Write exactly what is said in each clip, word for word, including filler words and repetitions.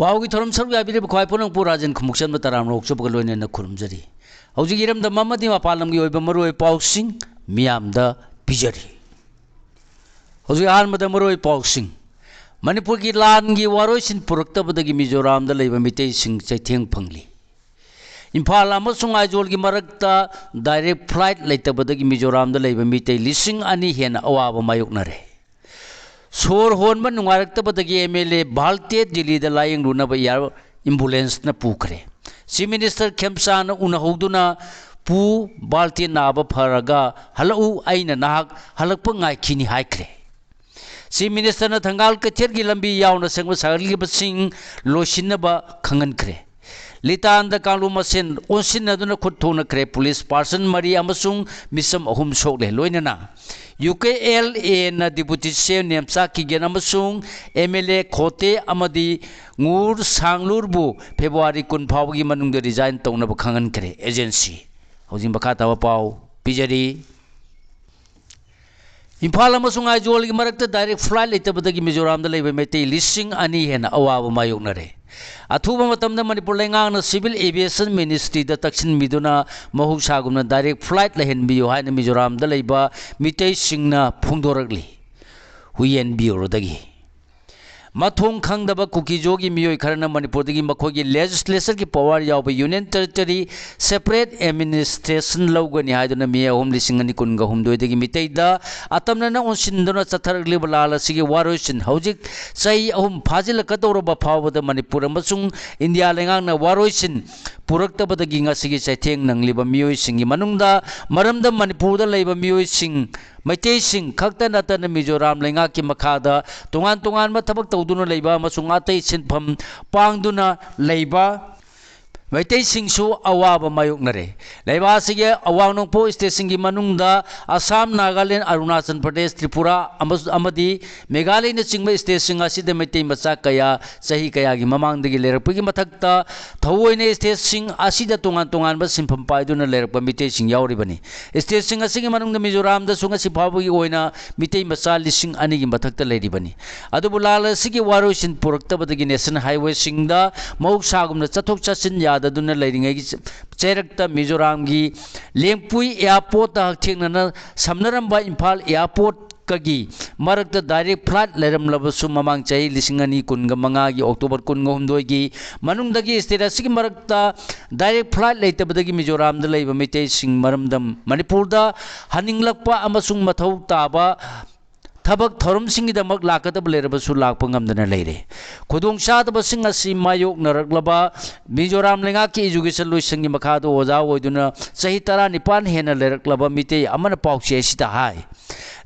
ꯄꯥꯎꯒꯤ ꯊꯧꯔꯝ ꯁꯔꯨꯛ ꯌꯥꯕꯤꯔꯤꯕ ꯈ꯭ꯋꯥꯏ ꯄꯨꯝꯅꯃꯛꯄꯨ ꯔꯥꯖꯦꯟ ꯈꯨꯃꯨꯛꯆꯟꯕ ꯇꯔꯥꯝꯅ ꯑꯣꯛꯆꯕꯒ ꯂꯣꯏꯅꯅ ꯈꯨꯔꯨꯝꯖꯔꯤ꯫ ꯍꯧꯖꯤꯛ ꯏꯔꯝꯗꯝ ꯑꯃꯗꯤ ꯃꯄꯥꯟ ꯂꯝꯒꯤ ꯑꯣꯏꯕ ꯃꯔꯨꯑꯣꯏꯕ ꯄꯥꯎꯁꯤꯡ ꯃꯤꯌꯥꯝꯗ ꯄꯤꯖꯔꯤ꯫ ꯍꯧꯖꯤꯛ ꯑꯍꯥꯟꯕꯗ ꯃꯔꯨꯑꯣꯏꯕ ꯄꯥꯎꯁꯤꯡ꯫ ꯃꯅꯤꯄꯨꯔꯒꯤ ꯂꯥꯟꯒꯤ ꯋꯥꯔꯣꯏꯁꯤꯟ ꯄꯨꯔꯛꯇꯕꯗꯒꯤ ꯃꯤꯖꯣꯔꯥꯝꯗ ꯂꯩꯕ ꯃꯤꯇꯩꯁꯤꯡ ꯆꯩꯊꯦꯡ ꯐꯪꯂꯤ꯫ ꯏꯝꯐꯥꯜ ꯑꯃꯁꯨꯡ ꯑꯥꯏꯖꯣꯜꯒꯤ ꯃꯔꯛꯇ direct flight ꯂꯩꯇꯕꯗꯒꯤ ꯃꯤꯖꯣꯔꯥꯝꯗ ꯂꯩꯕ ꯃꯤꯇꯩ ꯂꯤꯁꯤꯡ ꯑꯅꯤ ꯍꯦꯟꯅ ꯑꯋꯥꯕ ꯃꯥꯌꯣꯛꯅꯔꯦ꯫ ꯁꯣꯔ ꯍꯣꯟꯕ ꯅꯨꯡꯉꯥꯏꯔꯛꯇꯕꯗꯒꯤ MLA ꯚꯥꯜꯇꯦ ꯗꯤꯜꯂꯤꯗ ꯂꯥꯌꯦꯡꯂꯨꯅꯕ air ambulanceꯅ ꯄꯨꯈ꯭ꯔꯦ꯫ Chief Minister ꯈꯦꯝꯆꯥꯟꯅ ꯎꯅꯍꯧꯗꯨꯅ, "ꯄꯨ, ꯚꯥꯜꯇꯦ ꯅꯥꯕ ꯐꯔꯒ ꯍꯜꯂꯛꯎ, ꯑꯩꯅ ꯅꯍꯥꯛ ꯍꯜꯂꯛꯄ ꯉꯥꯏꯈꯤꯅꯤ" ꯍꯥꯏꯈ꯭ꯔꯦ꯫ Chief Ministerꯅ ꯊꯪꯒꯥꯜ ꯀꯩꯊꯦꯜꯒꯤ ꯂꯝꯕꯤ ꯌꯥꯎꯅ ꯁꯦꯝꯒꯠ ꯁꯥꯒꯠꯂꯤꯕꯁꯤꯡ ꯂꯣꯏꯁꯤꯟꯅꯕ ꯈꯪꯍꯟꯈ꯭ꯔꯦ꯫ ꯂꯤꯇꯥꯟꯗ ꯀꯥꯡꯂꯨꯞ ꯃꯁꯦꯟ ꯑꯣꯟꯁꯤꯟꯅꯗꯨꯅ ꯈꯨꯠ ꯊꯣꯛꯅꯈ꯭ꯔꯦ꯫ Police person ꯃꯔꯤ ꯑꯃꯁꯨꯡ ꯃꯤꯆꯝ ꯑꯍꯨꯝ ꯁꯣꯛꯂꯦ꯫ ꯂꯣꯏꯅꯅ UKLAꯅ Deputy CM ꯅꯦꯝꯆꯥ ꯀꯤꯒꯦꯟ ꯑꯃꯁꯨꯡ MLA ꯈꯣꯇꯦ ꯑꯃꯗꯤ ꯉꯨꯔ ꯁꯥꯡꯂꯨꯔꯕꯨ February ꯀꯨꯟ ꯐꯥꯎꯕꯒꯤ ꯃꯅꯨꯡꯗ resign ꯇꯧꯅꯕ ꯈꯪꯍꯟꯈ꯭ꯔꯦ꯫ Agency꯫ ꯍꯧꯖꯤꯛ ꯃꯈꯥ ꯇꯥꯕ ꯄꯥꯎ ꯄꯤꯖꯔꯤ꯫ ꯏꯝꯐꯥꯜ ꯑꯃꯁꯨꯡ ꯑꯥꯏꯖꯣꯜꯒꯤ ꯃꯔꯛꯇ direct flight ꯂꯩꯇꯕꯗꯒꯤ ꯃꯤꯖꯣꯔꯥꯝꯗ ꯂꯩꯕ ꯃꯩꯇꯩ ꯂꯤꯁꯤꯡ ꯑꯅꯤ ꯍꯦꯟꯅ ꯑꯋꯥꯕ ꯃꯥꯌꯣꯛꯅꯔꯦ꯫ ꯑꯊꯨꯕ ꯃꯇꯝꯗ ꯃꯅꯤꯄꯨꯔ ꯂꯩꯉꯥꯛꯅ Civil Aviation Ministryꯗ ꯇꯛꯁꯤꯟꯕꯤꯗꯨꯅ ꯃꯍꯧꯁꯥꯒꯨꯝꯅ direct flight ꯂꯩꯍꯟꯕꯤꯌꯨ ꯍꯥꯏꯅ ꯃꯤꯖꯣꯔꯥꯝꯗ ꯂꯩꯕ ꯃꯤꯇꯩꯁꯤꯡꯅ ꯐꯣꯡꯗꯣꯔꯛꯂꯤ꯫ ꯍꯨꯏꯌꯦꯟ ꯕ꯭ꯌꯨꯔꯣꯗꯒꯤ꯫ ꯃꯊꯣꯡ ꯈꯪꯗꯕ ꯀꯨꯀꯤꯖꯣꯒꯤ ꯃꯤꯑꯣꯏ ꯈꯔꯅ ꯃꯅꯤꯄꯨꯔꯗꯒꯤ ꯃꯈꯣꯏꯒꯤ legislatureꯒꯤ power ꯌꯥꯎꯕ Union Territory separate administration ꯂꯧꯒꯅꯤ ꯍꯥꯏꯗꯨꯅ ꯃꯤ ꯑꯍꯨꯝ ꯂꯤꯁꯤꯡ ꯑꯅꯤ ꯀꯨꯟꯒ ꯍꯨꯝꯗꯣꯏꯗꯒꯤ ꯃꯤꯇꯩꯗ ꯑꯇꯝꯅꯅ ꯑꯣꯟꯁꯤꯟꯗꯨꯅ ꯆꯠꯊꯔꯛꯂꯤꯕ ꯂꯥꯜ ꯑꯁꯤꯒꯤ ꯋꯥꯔꯣꯏꯁꯤꯟ ꯍꯧꯖꯤꯛ ꯆꯍꯤ ꯑꯍꯨꯝ ꯐꯥꯖꯤꯜꯂꯛꯀꯗꯧꯔꯕ ꯐꯥꯎꯕꯗ ꯃꯅꯤꯄꯨꯔ ꯑꯃꯁꯨꯡ ꯏꯟꯗꯤꯌꯥ ꯂꯩꯉꯥꯛꯅ ꯋꯥꯔꯣꯏꯁꯤꯟ ꯄꯨꯔꯛꯇꯕꯗꯒꯤ ꯉꯁꯤꯒꯤ ꯆꯩꯊꯦꯡ ꯅꯪꯂꯤꯕ ꯃꯤꯑꯣꯏꯁꯤꯡꯒꯤ ꯃꯅꯨꯡꯗ ꯃꯔꯝꯗ ꯃꯅꯤꯄꯨꯔꯗ ꯂꯩꯕ ꯃꯤꯑꯣꯏꯁꯤꯡ, ꯃꯩꯇꯩꯁꯤꯡ ꯈꯛꯇ ꯅꯠꯇꯅ ꯃꯤꯖꯣꯔꯥꯝ ꯂꯩꯉꯥꯛꯀꯤ ꯃꯈꯥꯗ ꯇꯣꯉꯥꯟ ꯇꯣꯉꯥꯟꯕ ꯊꯕꯛ ꯇꯧꯗꯨꯅ ꯂꯩꯕ ꯑꯃꯁꯨꯡ ꯑꯇꯩ ꯁꯤꯟꯐꯝ ꯄꯥꯡꯗꯨꯅ ꯂꯩꯕ ꯃꯩꯇꯩꯁꯤꯡꯁꯨ ꯑꯋꯥꯕ ꯃꯥꯌꯣꯛꯅꯔꯦ꯫ ꯂꯩꯕꯥꯛ ꯑꯁꯤꯒꯤ ꯑꯋꯥꯡ ꯅꯣꯡꯄꯣꯛ ꯁ꯭ꯇꯦꯠꯁꯤꯡꯒꯤ ꯃꯅꯨꯡꯗ ꯑꯁꯥꯝ, ꯅꯥꯒꯥꯂꯦꯟ, ꯑꯔꯨꯅꯥꯆꯜ ꯄ꯭ꯔꯗꯦꯁ, ꯇ꯭ꯔꯤꯄꯨꯔꯥ ꯑꯃꯁꯨ-, ꯑꯃꯗꯤ ꯃꯦꯘꯥꯂꯌꯅꯆꯤꯡꯕ ꯁ꯭ꯇꯦꯠꯁꯤꯡ ꯑꯁꯤꯗ ꯃꯩꯇꯩ ꯃꯆꯥ ꯀꯌꯥ ꯆꯍꯤ ꯀꯌꯥꯒꯤ ꯃꯃꯥꯡꯗꯒꯤ ꯂꯩꯔꯛꯄꯒꯤ ꯃꯊꯛꯇ ꯊꯑꯣꯏꯅ ꯁ꯭ꯇꯦꯠꯁꯤꯡ ꯑꯁꯤꯗ ꯇꯣꯉꯥꯟ ꯇꯣꯉꯥꯟꯕ ꯁꯤꯟꯐꯝ ꯄꯥꯏꯗꯨꯅ ꯂꯩꯔꯛꯄ ꯃꯤꯇꯩꯁꯤꯡ ꯌꯥꯎꯔꯤꯕꯅꯤ꯫ ꯁ꯭ꯇꯦꯠꯁꯤꯡ ꯑꯁꯤꯒꯤ ꯃꯅꯨꯡꯗ ꯃꯤꯖꯣꯔꯥꯝꯗꯁꯨ ꯉꯁꯤ ꯐꯥꯎꯕꯒꯤ ꯑꯣꯏꯅ ꯃꯤꯇꯩ ꯃꯆꯥ ꯂꯤꯁꯤꯡ ꯑꯅꯤꯒꯤ ꯃꯊꯛꯇ ꯂꯩꯔꯤꯕꯅꯤ꯫ ꯑꯗꯨꯕꯨ ꯂꯥꯜ ꯑꯁꯤꯒꯤ ꯋꯥꯔꯣꯏꯁꯤꯟ ꯄꯨꯔꯛꯇꯕꯗꯒꯤ ꯅꯦꯁꯅꯦꯜ ꯍꯥꯏꯋꯦꯁꯤꯡꯗ ꯃꯍꯧꯁꯥꯒꯨꯝꯅ ꯆꯠꯊꯣꯛ ꯆꯠꯁꯤꯟ ꯌꯥꯗꯗꯨꯅ ꯂꯩꯔꯤꯉꯩꯒꯤ ꯆ-, ꯆꯩꯔꯛꯇ ꯃꯤꯖꯣꯔꯥꯝꯒꯤ ꯂꯦꯡꯄꯨꯏ ꯑꯦꯌꯥꯔꯄꯣꯔꯠꯇ ꯍꯛꯊꯦꯡꯅꯅ ꯁꯝꯅꯔꯝꯕ ꯏꯝꯐꯥꯜ ꯑꯦꯌꯥꯔꯄꯣꯔꯠꯀꯒꯤ ꯃꯔꯛꯇ ꯗꯥꯏꯔꯦꯛ ꯐ꯭ꯂꯥꯏꯠ ꯂꯩꯔꯝꯂꯕꯁꯨ ꯃꯃꯥꯡ ꯆꯍꯤ ꯂꯤꯁꯤꯡ ꯑꯅꯤ ꯀꯨꯟꯒ ꯃꯉꯥꯒꯤ ꯑꯣꯛꯇꯣꯕꯔ ꯀꯨꯟꯒ ꯍꯨꯝꯗꯣꯏꯒꯤ ꯃꯅꯨꯡꯗꯒꯤ ꯁ꯭ꯇꯦꯠ ꯑꯁꯤꯒꯤ ꯃꯔꯛꯇ ꯗꯥꯏꯔꯦꯛ ꯐ꯭ꯂꯥꯏꯠ ꯂꯩꯇꯕꯗꯒꯤ ꯃꯤꯖꯣꯔꯥꯝꯗ ꯂꯩꯕ ꯃꯤꯇꯩꯁꯤꯡ ꯃꯔꯝꯗꯝ ꯃꯅꯤꯄꯨꯔꯗ ꯍꯟꯅꯤꯡꯂꯛꯄ ꯑꯃꯁꯨꯡ ꯃꯊꯧ ꯇꯥꯕ ꯊꯕꯛ ꯊꯧꯔꯝꯁꯤꯡꯒꯤꯗꯃꯛ ꯂꯥꯛꯀꯗꯕ ꯂꯩꯔꯕꯁꯨ ꯂꯥꯛꯄ ꯉꯝꯗꯅ ꯂꯩꯔꯦ꯫ ꯈꯨꯗꯣꯡꯆꯥꯗꯕꯁꯤꯡ ꯑꯁꯤ ꯃꯥꯌꯣꯛꯅꯔꯛꯂꯕ ꯃꯤꯖꯣꯔꯥꯝ ꯂꯩꯉꯥꯛꯀꯤ ꯏꯖꯨꯀꯦꯁꯟ ꯂꯣꯏꯁꯪꯒꯤ ꯃꯈꯥꯗ ꯑꯣꯖꯥ ꯑꯣꯏꯗꯨꯅ ꯆꯍꯤ ꯇꯔꯥꯅꯤꯄꯥꯟ ꯍꯦꯟꯅ ꯂꯩꯔꯛꯂꯕ ꯃꯤꯇꯩ ꯑꯃꯅ ꯄꯥꯎꯆꯦ ꯑꯁꯤꯗ ꯍꯥꯏ,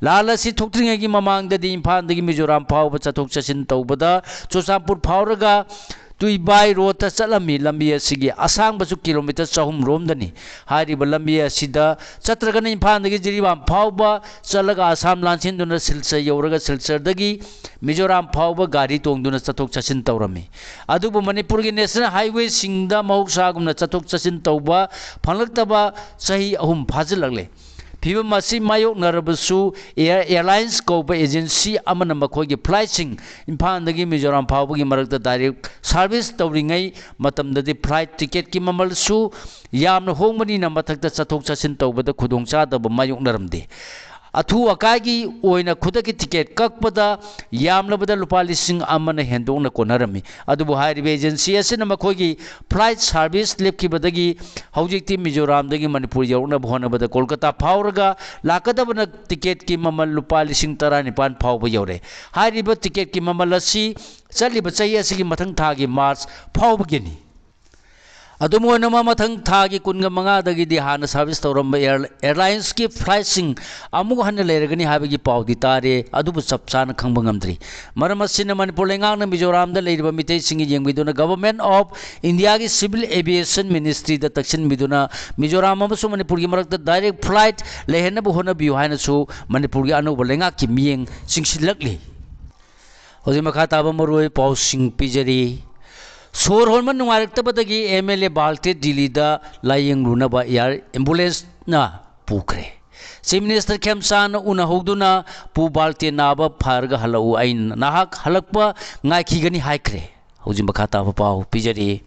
ꯂꯥꯜ ꯑꯁꯤ ꯊꯣꯛꯇ꯭ꯔꯤꯉꯩꯒꯤ ꯃꯃꯥꯡꯗꯗꯤ ꯏꯝꯐꯥꯜꯗꯒꯤ ꯃꯤꯖꯣꯔꯥꯝ ꯐꯥꯎꯕ ꯆꯠꯊꯣꯛ ꯆꯠꯁꯤꯟ ꯇꯧꯕꯗ ꯆꯨꯔꯆꯥꯟꯄꯨꯔ ꯐꯥꯎꯔꯒ ꯇꯨꯏꯕꯥꯏ ꯔꯣꯗꯇ ꯆꯠꯂꯝꯃꯤ꯫ ꯂꯝꯕꯤ ꯑꯁꯤꯒꯤ ꯑꯁꯥꯡꯕꯁꯨ ꯀꯤꯂꯣꯃꯤꯇꯔ ꯆꯍꯨꯝ ꯔꯣꯝꯗꯅꯤ꯫ ꯍꯥꯏꯔꯤꯕ ꯂꯝꯕꯤ ꯑꯁꯤꯗ ꯆꯠꯇ꯭ꯔꯒꯅ ꯏꯝꯐꯥꯜꯗꯒꯤ ꯖꯤꯔꯤꯕꯥꯝ ꯐꯥꯎꯕ ꯆꯠꯂꯒ ꯑꯁꯥꯝ ꯂꯥꯟꯁꯤꯟꯗꯨꯅ ꯁꯤꯜꯆꯔ ꯌꯧꯔꯒ ꯁꯤꯜꯆꯔꯗꯒꯤ ꯃꯤꯖꯣꯔꯥꯝ ꯐꯥꯎꯕ ꯒꯥꯔꯤ ꯇꯣꯡꯗꯨꯅ ꯆꯠꯊꯣꯛ ꯆꯠꯁꯤꯟ ꯇꯧꯔꯝꯃꯤ꯫ ꯑꯗꯨꯕꯨ ꯃꯅꯤꯄꯨꯔꯒꯤ ꯅꯦꯁꯅꯦꯜ ꯍꯥꯏꯋꯦꯁꯤꯡꯗ ꯃꯍꯧꯁꯥꯒꯨꯝꯅ ꯆꯠꯊꯣꯛ ꯆꯠꯁꯤꯟ ꯇꯧꯕ ꯐꯪꯂꯛꯇꯕ ꯆꯍꯤ ꯑꯍꯨꯝ ꯐꯥꯖꯤꯜꯂꯛꯂꯦ꯫ ꯐꯤꯕꯝ ꯑꯁꯤ ꯃꯥꯌꯣꯛꯅꯔꯕꯁꯨ, ꯑꯦꯌꯔ ꯑꯦꯌꯔꯂꯥꯏꯟꯁ ꯀꯧꯕ ꯑꯦꯖꯦꯟꯁꯤ ꯑꯃꯅ ꯃꯈꯣꯏꯒꯤ ꯐ꯭ꯂꯥꯏꯠꯁꯤꯡ ꯏꯝꯐꯥꯜꯗꯒꯤ ꯃꯤꯖꯣꯔꯥꯝ ꯐꯥꯎꯕꯒꯤ ꯃꯔꯛꯇ ꯗꯥꯏꯔꯦꯛ ꯁꯥꯔꯚꯤꯁ ꯇꯧꯔꯤꯉꯩ ꯃꯇꯝꯗꯗꯤ ꯐ꯭ꯂꯥꯏꯠ ꯇꯤꯀꯦꯠꯀꯤ ꯃꯃꯜꯁꯨ ꯌꯥꯝꯅ ꯍꯣꯡꯕꯅꯤꯅ ꯃꯊꯛꯇ ꯆꯠꯊꯣꯛ ꯆꯠꯁꯤꯟ ꯇꯧꯕꯗ ꯈꯨꯗꯣꯡꯆꯥꯗꯕ ꯃꯥꯌꯣꯛꯅꯔꯝꯗꯦ꯫ ꯑꯊꯨ ꯑꯀꯥꯏꯒꯤ ꯑꯣꯏꯅ ꯈꯨꯗꯛꯀꯤ ꯇꯤꯀꯦꯠ ꯀꯛꯄꯗ ꯌꯥꯝꯂꯕꯗ ꯂꯨꯄꯥ ꯂꯤꯁꯤꯡ ꯑꯃꯅ ꯍꯦꯟꯗꯣꯛꯅ ꯀꯣꯟꯅꯔꯝꯃꯤ꯫ ꯑꯗꯨꯕꯨ ꯍꯥꯏꯔꯤꯕ ꯑꯦꯖꯦꯟꯁꯤ ꯑꯁꯤꯅ ꯃꯈꯣꯏꯒꯤ ꯐ꯭ꯂꯥꯏꯠ ꯁꯥꯔꯚꯤꯁ ꯂꯦꯞꯈꯤꯕꯗꯒꯤ ꯍꯧꯖꯤꯛꯇꯤ ꯃꯤꯖꯣꯔꯥꯝꯗꯒꯤ ꯃꯅꯤꯄꯨꯔ ꯌꯧꯔꯛꯅꯕ ꯍꯣꯠꯅꯕꯗ ꯀꯣꯜꯀꯇꯥ ꯐꯥꯎꯔꯒ ꯂꯥꯛꯀꯗꯕꯅ ꯇꯤꯀꯦꯠꯀꯤ ꯃꯃꯜ ꯂꯨꯄꯥ ꯂꯤꯁꯤꯡ ꯇꯔꯥꯅꯤꯄꯥꯟ ꯐꯥꯎꯕ ꯌꯧꯔꯦ꯫ ꯍꯥꯏꯔꯤꯕ ꯇꯤꯀꯦꯠꯀꯤ ꯃꯃꯜ ꯑꯁꯤ ꯆꯠꯂꯤꯕ ꯆꯍꯤ ꯑꯁꯤꯒꯤ ꯃꯊꯪ ꯊꯥꯒꯤ ꯃꯥꯔꯆ ꯐꯥꯎꯕꯒꯤꯅꯤ꯫ ꯑꯗꯨꯝ ꯑꯣꯏꯅꯃꯛ, ꯃꯊꯪ ꯊꯥꯒꯤ ꯀꯨꯟꯒ ꯃꯉꯥꯗꯒꯤꯗꯤ ꯍꯥꯟꯅ service ꯇꯧꯔꯝꯕ air-, airlinesꯀꯤ flightꯁꯤꯡ ꯑꯃꯨꯛ ꯍꯟꯅ ꯂꯩꯔꯒꯅꯤ ꯍꯥꯏꯕꯒꯤ ꯄꯥꯎꯗꯤ ꯇꯥꯔꯦ, ꯑꯗꯨꯕꯨ ꯆꯞ ꯆꯥꯅ ꯈꯪꯕ ꯉꯝꯗ꯭ꯔꯤ꯫ ꯃꯔꯝ ꯑꯁꯤꯅ, ꯃꯅꯤꯄꯨꯔ ꯂꯩꯉꯥꯛꯅ ꯃꯤꯖꯣꯔꯥꯝꯗ ꯂꯩꯔꯤꯕ ꯃꯤꯇꯩꯁꯤꯡꯒꯤ ꯌꯦꯡꯕꯤꯗꯨꯅ Government of Indiaꯒꯤ Civil Aviation Ministryꯗ ꯇꯛꯁꯤꯟꯕꯤꯗꯨꯅ Mizoram ꯑꯃꯁꯨꯡ ꯃꯅꯤꯄꯨꯔꯒꯤ ꯃꯔꯛꯇ direct flight ꯂꯩꯍꯟꯅꯕ ꯍꯣꯠꯅꯕꯤꯌꯨ ꯍꯥꯏꯅꯁꯨ ꯃꯅꯤꯄꯨꯔꯒꯤ ꯑꯅꯧꯕ ꯂꯩꯉꯥꯛꯀꯤ ꯃꯤꯠꯌꯦꯡ ꯆꯤꯡꯁꯤꯜꯂꯛꯂꯤ꯫ ꯍꯧꯖꯤꯛ ꯃꯈꯥ ꯇꯥꯕ ꯃꯔꯨꯑꯣꯏ ꯄꯥꯎꯁꯤꯡ ꯄꯤꯖꯔꯤ꯫ ꯁꯣꯔ ꯍꯣꯟꯕ ꯅꯨꯡꯉꯥꯏꯔꯛꯇꯕꯗꯒꯤ MLA ꯕꯥꯜꯇꯦ ꯗꯤꯜꯂꯤꯗ ꯂꯥꯌꯦꯡꯂꯨꯅꯕ air ambulanceꯅ ꯄꯨꯈ꯭ꯔꯦ꯫ Chief Minister ꯈꯦꯝꯆꯥꯟꯅ ꯎꯅꯍꯧꯗꯨꯅ, "ꯄꯨ ꯕꯥꯜꯇꯦ ꯅꯥꯕ ꯐꯔꯒ ꯍꯜꯂꯛꯎ, ꯑꯩ ꯅꯍꯥꯛ ꯍꯜꯂꯛꯄ ꯉꯥꯏꯈꯤꯒꯅꯤ" ꯍꯥꯏꯈ꯭ꯔꯦ꯫ ꯍꯧꯖꯤꯛ ꯃꯈꯥ ꯇꯥꯕ ꯄꯥꯎ ꯄꯤꯖꯔꯤ꯫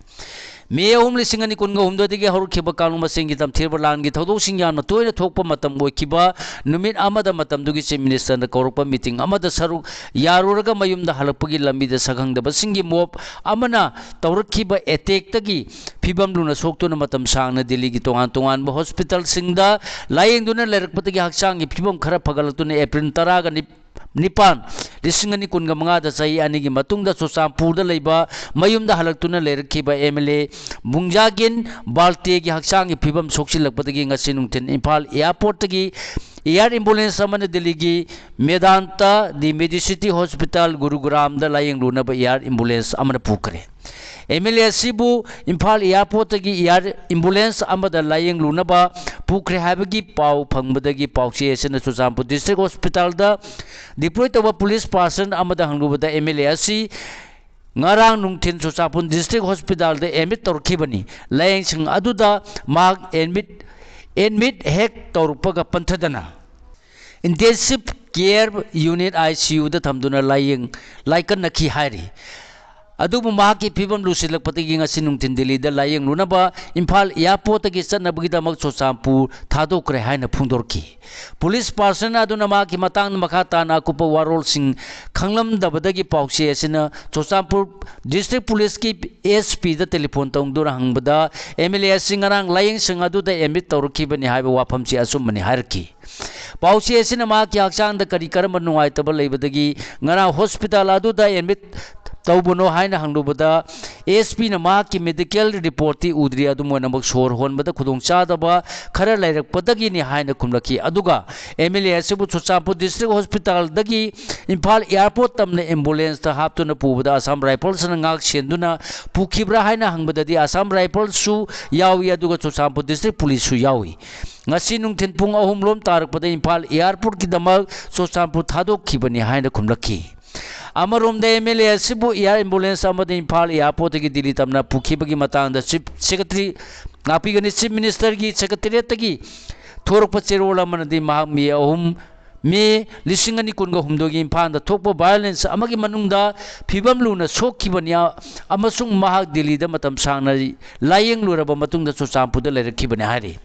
ꯃꯦ ꯑꯍꯨꯝ, ꯂꯤꯁꯤꯡ ꯑꯅꯤ ꯀꯨꯟꯒ ꯍꯨꯝꯗꯣꯏꯗꯒꯤ ꯍꯧꯔꯛꯈꯤꯕ ꯀꯥꯡꯂꯨꯞ ꯃꯁꯦꯟꯒꯤ ꯇꯝꯊꯤꯔꯕ ꯂꯥꯟꯒꯤ ꯊꯧꯗꯣꯛꯁꯤꯡ ꯌꯥꯝꯅ ꯇꯣꯏꯅ ꯊꯣꯛꯄ ꯃꯇꯝ ꯑꯣꯏꯈꯤꯕ ꯅꯨꯃꯤꯠ ꯑꯃꯗ ꯃꯇꯝꯗꯨꯒꯤ Chief Ministerꯅ ꯀꯧꯔꯛꯄ meeting ꯑꯃꯗ ꯁꯔꯨꯛ ꯌꯥꯔꯨꯔꯒ ꯃꯌꯨꯝꯗ ꯍꯜꯂꯛꯄꯒꯤ ꯂꯝꯕꯤꯗ ꯁꯛꯈꯪꯗꯕꯁꯤꯡꯒꯤ mob ꯑꯃꯅ ꯇꯧꯔꯛꯈꯤꯕ attackꯇꯒꯤ ꯐꯤꯕꯝ ꯂꯨꯅ ꯁꯣꯛꯇꯨꯅ ꯃꯇꯝ ꯁꯥꯡꯅ ꯗꯤꯜꯂꯤꯒꯤ ꯇꯣꯉꯥꯟ ꯇꯣꯉꯥꯟꯕ hospitalꯁꯤꯡꯗ ꯂꯥꯌꯦꯡꯗꯨꯅ ꯂꯩꯔꯛꯄꯗꯒꯤ ꯍꯛꯆꯥꯡꯒꯤ ꯐꯤꯕꯝ ꯈꯔ ꯐꯒꯠꯂꯛꯇꯨꯅ April ꯇꯔꯥꯒ ꯅꯤꯄꯥꯟ, ꯂꯤꯁꯤꯡ ꯑꯅꯤ ꯀꯨꯟꯒ ꯃꯉꯥꯗ ꯆꯍꯤ ꯑꯅꯤꯒꯤ ꯃꯇꯨꯡꯗ ꯆꯨꯔꯆꯥꯟꯄꯨꯔꯗ ꯂꯩꯕ ꯃꯌꯨꯝꯗ ꯍꯜꯂꯛꯇꯨꯅ ꯂꯩꯔꯛꯈꯤꯕ MLA ꯕꯨꯡꯖꯥꯒꯤꯟ ꯕꯥꯜꯇꯦꯒꯤ ꯍꯛꯆꯥꯡꯒꯤ ꯐꯤꯕꯝ ꯁꯣꯛꯆꯤꯜꯂꯛꯄꯗꯒꯤ ꯉꯁꯤ ꯅꯨꯡꯊꯤꯜ ꯏꯝꯐꯥꯜ airportꯇꯒꯤ air ambulance ꯑꯃꯅ ꯗꯤꯜꯂꯤꯒꯤ ꯃꯦꯗꯥꯟꯇ ꯗꯤ ꯃꯦꯗꯤꯁꯤꯇꯤ hospital ꯒꯨꯔꯨꯒ꯭ꯔꯥꯝꯗ ꯂꯥꯌꯦꯡꯂꯨꯅꯕ air ambulance ꯑꯃꯅ ꯄꯨꯈ꯭ꯔꯦ꯫ MLA ꯑꯁꯤꯕꯨ ꯏꯝꯐꯥꯜ airportꯇꯒꯤ air ambulance ꯑꯃꯗ ꯂꯥꯌꯦꯡꯂꯨꯅꯕ ꯄꯨꯈ꯭ꯔꯦ ꯍꯥꯏꯕꯒꯤ ꯄꯥꯎ ꯐꯪꯕꯗꯒꯤ ꯄꯥꯎꯆꯦ ꯑꯁꯤꯅ ꯆꯨꯔꯆꯥꯟꯄꯨꯔ district hospitalꯗ deploy ꯇꯧꯕ police person ꯑꯃꯗ ꯍꯪꯂꯨꯕꯗ MLA ꯑꯁꯤ ꯉꯔꯥꯡ ꯅꯨꯡꯊꯤꯜ ꯆꯨꯔꯆꯥꯟꯄꯨꯔ district hospitalꯗ admit ꯇꯧꯔꯛꯈꯤꯕꯅꯤ꯫ ꯂꯥꯌꯦꯡꯁꯪ ꯑꯗꯨꯗ ꯃꯍꯥꯛ admit, admit ꯍꯦꯛ ꯇꯧꯔꯛꯄꯒ ꯄꯟꯊꯗꯅ intensive care unit, ICUꯗ ꯊꯝꯗꯨꯅ ꯂꯥꯌꯦꯡ, ꯂꯥꯏꯀꯠꯅꯈꯤ ꯍꯥꯏꯔꯤ꯫ ꯑꯗꯨꯕꯨ ꯃꯍꯥꯛꯀꯤ ꯐꯤꯕꯝ ꯂꯨꯁꯤꯜꯂꯛꯄꯗꯒꯤ ꯉꯁꯤ ꯅꯨꯡꯊꯤꯜ ꯗꯤꯜꯂꯤꯗ ꯂꯥꯌꯦꯡꯂꯨꯅꯕ ꯏꯝꯐꯥꯜ airportꯇꯒꯤ ꯆꯠꯅꯕꯒꯤꯗꯃꯛ ꯆꯨꯔꯆꯥꯟꯄꯨꯔ ꯊꯥꯗꯣꯛꯈ꯭ꯔꯦ ꯍꯥꯏꯅ ꯐꯣꯡꯗꯣꯔꯛꯈꯤ꯫ Police person ꯑꯗꯨꯅ ꯃꯍꯥꯛꯀꯤ ꯃꯇꯥꯡꯗ ꯃꯈꯥ ꯇꯥꯅ ꯑꯀꯨꯞꯄ ꯋꯥꯔꯣꯜꯁꯤꯡ ꯈꯪꯂꯝꯗꯕꯗꯒꯤ ꯄꯥꯎꯆꯦ ꯑꯁꯤꯅ ꯆꯨꯔꯆꯥꯟꯄꯨꯔ district policeꯀꯤ SPꯗ telephone ꯇꯧꯗꯨꯅ ꯍꯪꯕꯗ MLA ꯑꯁꯤ ꯉꯔꯥꯡ ꯂꯥꯌꯦꯡꯁꯪ ꯑꯗꯨꯗ admit ꯇꯧꯔꯛꯈꯤꯕꯅꯤ ꯍꯥꯏꯕ ꯋꯥꯐꯝꯁꯤ ꯑꯆꯨꯝꯕꯅꯤ ꯍꯥꯏꯔꯛꯈꯤ꯫ ꯄꯥꯎꯆꯦ ꯑꯁꯤꯅ ꯃꯍꯥꯛꯀꯤ ꯍꯛꯆꯥꯡꯗ ꯀꯔꯤ ꯀꯔꯝꯕ ꯅꯨꯡꯉꯥꯏꯇꯕ ꯂꯩꯕꯗꯒꯤ ꯉꯔꯥꯡ hospital ꯑꯗꯨꯗ admit ꯇꯧꯕꯅꯣ ꯍꯥꯏꯅ ꯍꯪꯂꯨꯕꯗ, ꯑꯦꯁ ꯄꯤꯅ ꯃꯍꯥꯛꯀꯤ ꯃꯦꯗꯤꯀꯦꯜ ꯔꯤꯄꯣꯔꯠꯇꯤ ꯎꯗ꯭ꯔꯤ, ꯑꯗꯨꯝ ꯑꯣꯏꯅꯃꯛ ꯁꯣꯔ ꯍꯣꯟꯕꯗ ꯈꯨꯗꯣꯡꯆꯥꯗꯕ ꯈꯔ ꯂꯩꯔꯛꯄꯗꯒꯤꯅꯤ ꯍꯥꯏꯅ ꯈꯨꯝꯂꯛꯈꯤ꯫ ꯑꯗꯨꯒ ꯑꯦꯝ ꯑꯦꯜ ꯑꯦ ꯑꯁꯤꯕꯨ ꯆꯨꯔꯆꯥꯟꯄꯨꯔ ꯗꯤꯁꯇ꯭ꯔꯤꯛ ꯍꯣꯁꯄꯤꯇꯥꯜꯗꯒꯤ ꯏꯝꯐꯥꯜ ꯑꯦꯌꯥꯔꯄꯣꯔꯠ ꯇꯝꯅ ꯑꯦꯝꯕꯨꯂꯦꯟꯁꯇ ꯍꯥꯞꯇꯨꯅ ꯄꯨꯕꯗ ꯑꯁꯥꯝ ꯔꯥꯏꯐꯜꯁꯅ ꯉꯥꯛ ꯁꯦꯟꯗꯨꯅ ꯄꯨꯈꯤꯕ꯭ꯔꯥ ꯍꯥꯏꯅ ꯍꯪꯕꯗꯗꯤ, ꯑꯁꯥꯝ ꯔꯥꯏꯐꯜꯁꯁꯨ ꯌꯥꯎꯏ, ꯑꯗꯨꯒ ꯆꯨꯔꯆꯥꯟꯄꯨꯔ ꯗꯤꯁꯇ꯭ꯔꯤꯛ ꯄꯨꯂꯤꯁꯁꯨ ꯌꯥꯎꯏ꯫ ꯉꯁꯤ ꯅꯨꯡꯊꯤꯜ ꯄꯨꯡ ꯑꯍꯨꯝ ꯂꯣꯝ ꯇꯥꯔꯛꯄꯗ ꯏꯝꯐꯥꯜ ꯑꯦꯌꯥꯔꯄꯣꯔꯠꯀꯤꯗꯃꯛ ꯆꯨꯔꯆꯥꯟꯄꯨꯔ ꯊꯥꯗꯣꯛꯈꯤꯕꯅꯤ ꯍꯥꯏꯅ ꯈꯨꯝꯂꯛꯈꯤ꯫ ꯑꯃꯔꯣꯝꯗ, ꯑꯦꯝ ꯑꯦꯜ ꯑꯦ ꯑꯁꯤꯕꯨ ꯑꯦꯌꯥꯔ ꯑꯦꯝꯕꯨꯂꯦꯟꯁ ꯑꯃꯗ ꯏꯝꯐꯥꯜ ꯑꯦꯌꯥꯔꯄꯣꯔꯠꯇꯒꯤ ꯗꯤꯜꯂꯤ ꯇꯝꯅ ꯄꯨꯈꯤꯕꯒꯤ ꯃꯇꯥꯡꯗ ꯆꯤꯐ ꯁꯦꯀ꯭ꯔꯦꯇꯔꯤ, ꯉꯥꯛꯄꯤꯒꯅꯤ, ꯆꯤꯐ ꯃꯤꯅꯤꯁꯇꯔꯒꯤ ꯁꯦꯀ꯭ꯔꯦꯇꯔꯤꯌꯦꯠꯇꯒꯤ ꯊꯣꯔꯛꯄ ꯆꯦꯔꯣꯜ ꯑꯃꯅꯗꯤ ꯃꯍꯥꯛ ꯃꯦ ꯑꯍꯨꯝ, ꯃꯦ ꯂꯤꯁꯤꯡ ꯑꯅꯤ ꯀꯨꯟꯒ ꯍꯨꯝꯗꯣꯏꯒꯤ ꯏꯝꯐꯥꯜꯗ ꯊꯣꯛꯄ ꯚꯥꯏꯑꯣꯂꯦꯟꯁ ꯑꯃꯒꯤ ꯃꯅꯨꯡꯗ ꯐꯤꯕꯝ ꯂꯨꯅ ꯁꯣꯛꯈꯤꯕꯅꯤ, ꯑꯃꯁꯨꯡ ꯃꯍꯥꯛ ꯗꯤꯜꯂꯤꯗ ꯃꯇꯝ ꯁꯥꯡꯅ ꯂꯥꯌꯦꯡꯂꯨꯔꯕ ꯃꯇꯨꯡꯗ ꯆꯨꯔꯆꯥꯟꯄꯨꯔꯗ ꯂꯩꯔꯛꯈꯤꯕꯅꯤ ꯍꯥꯏꯔꯤ꯫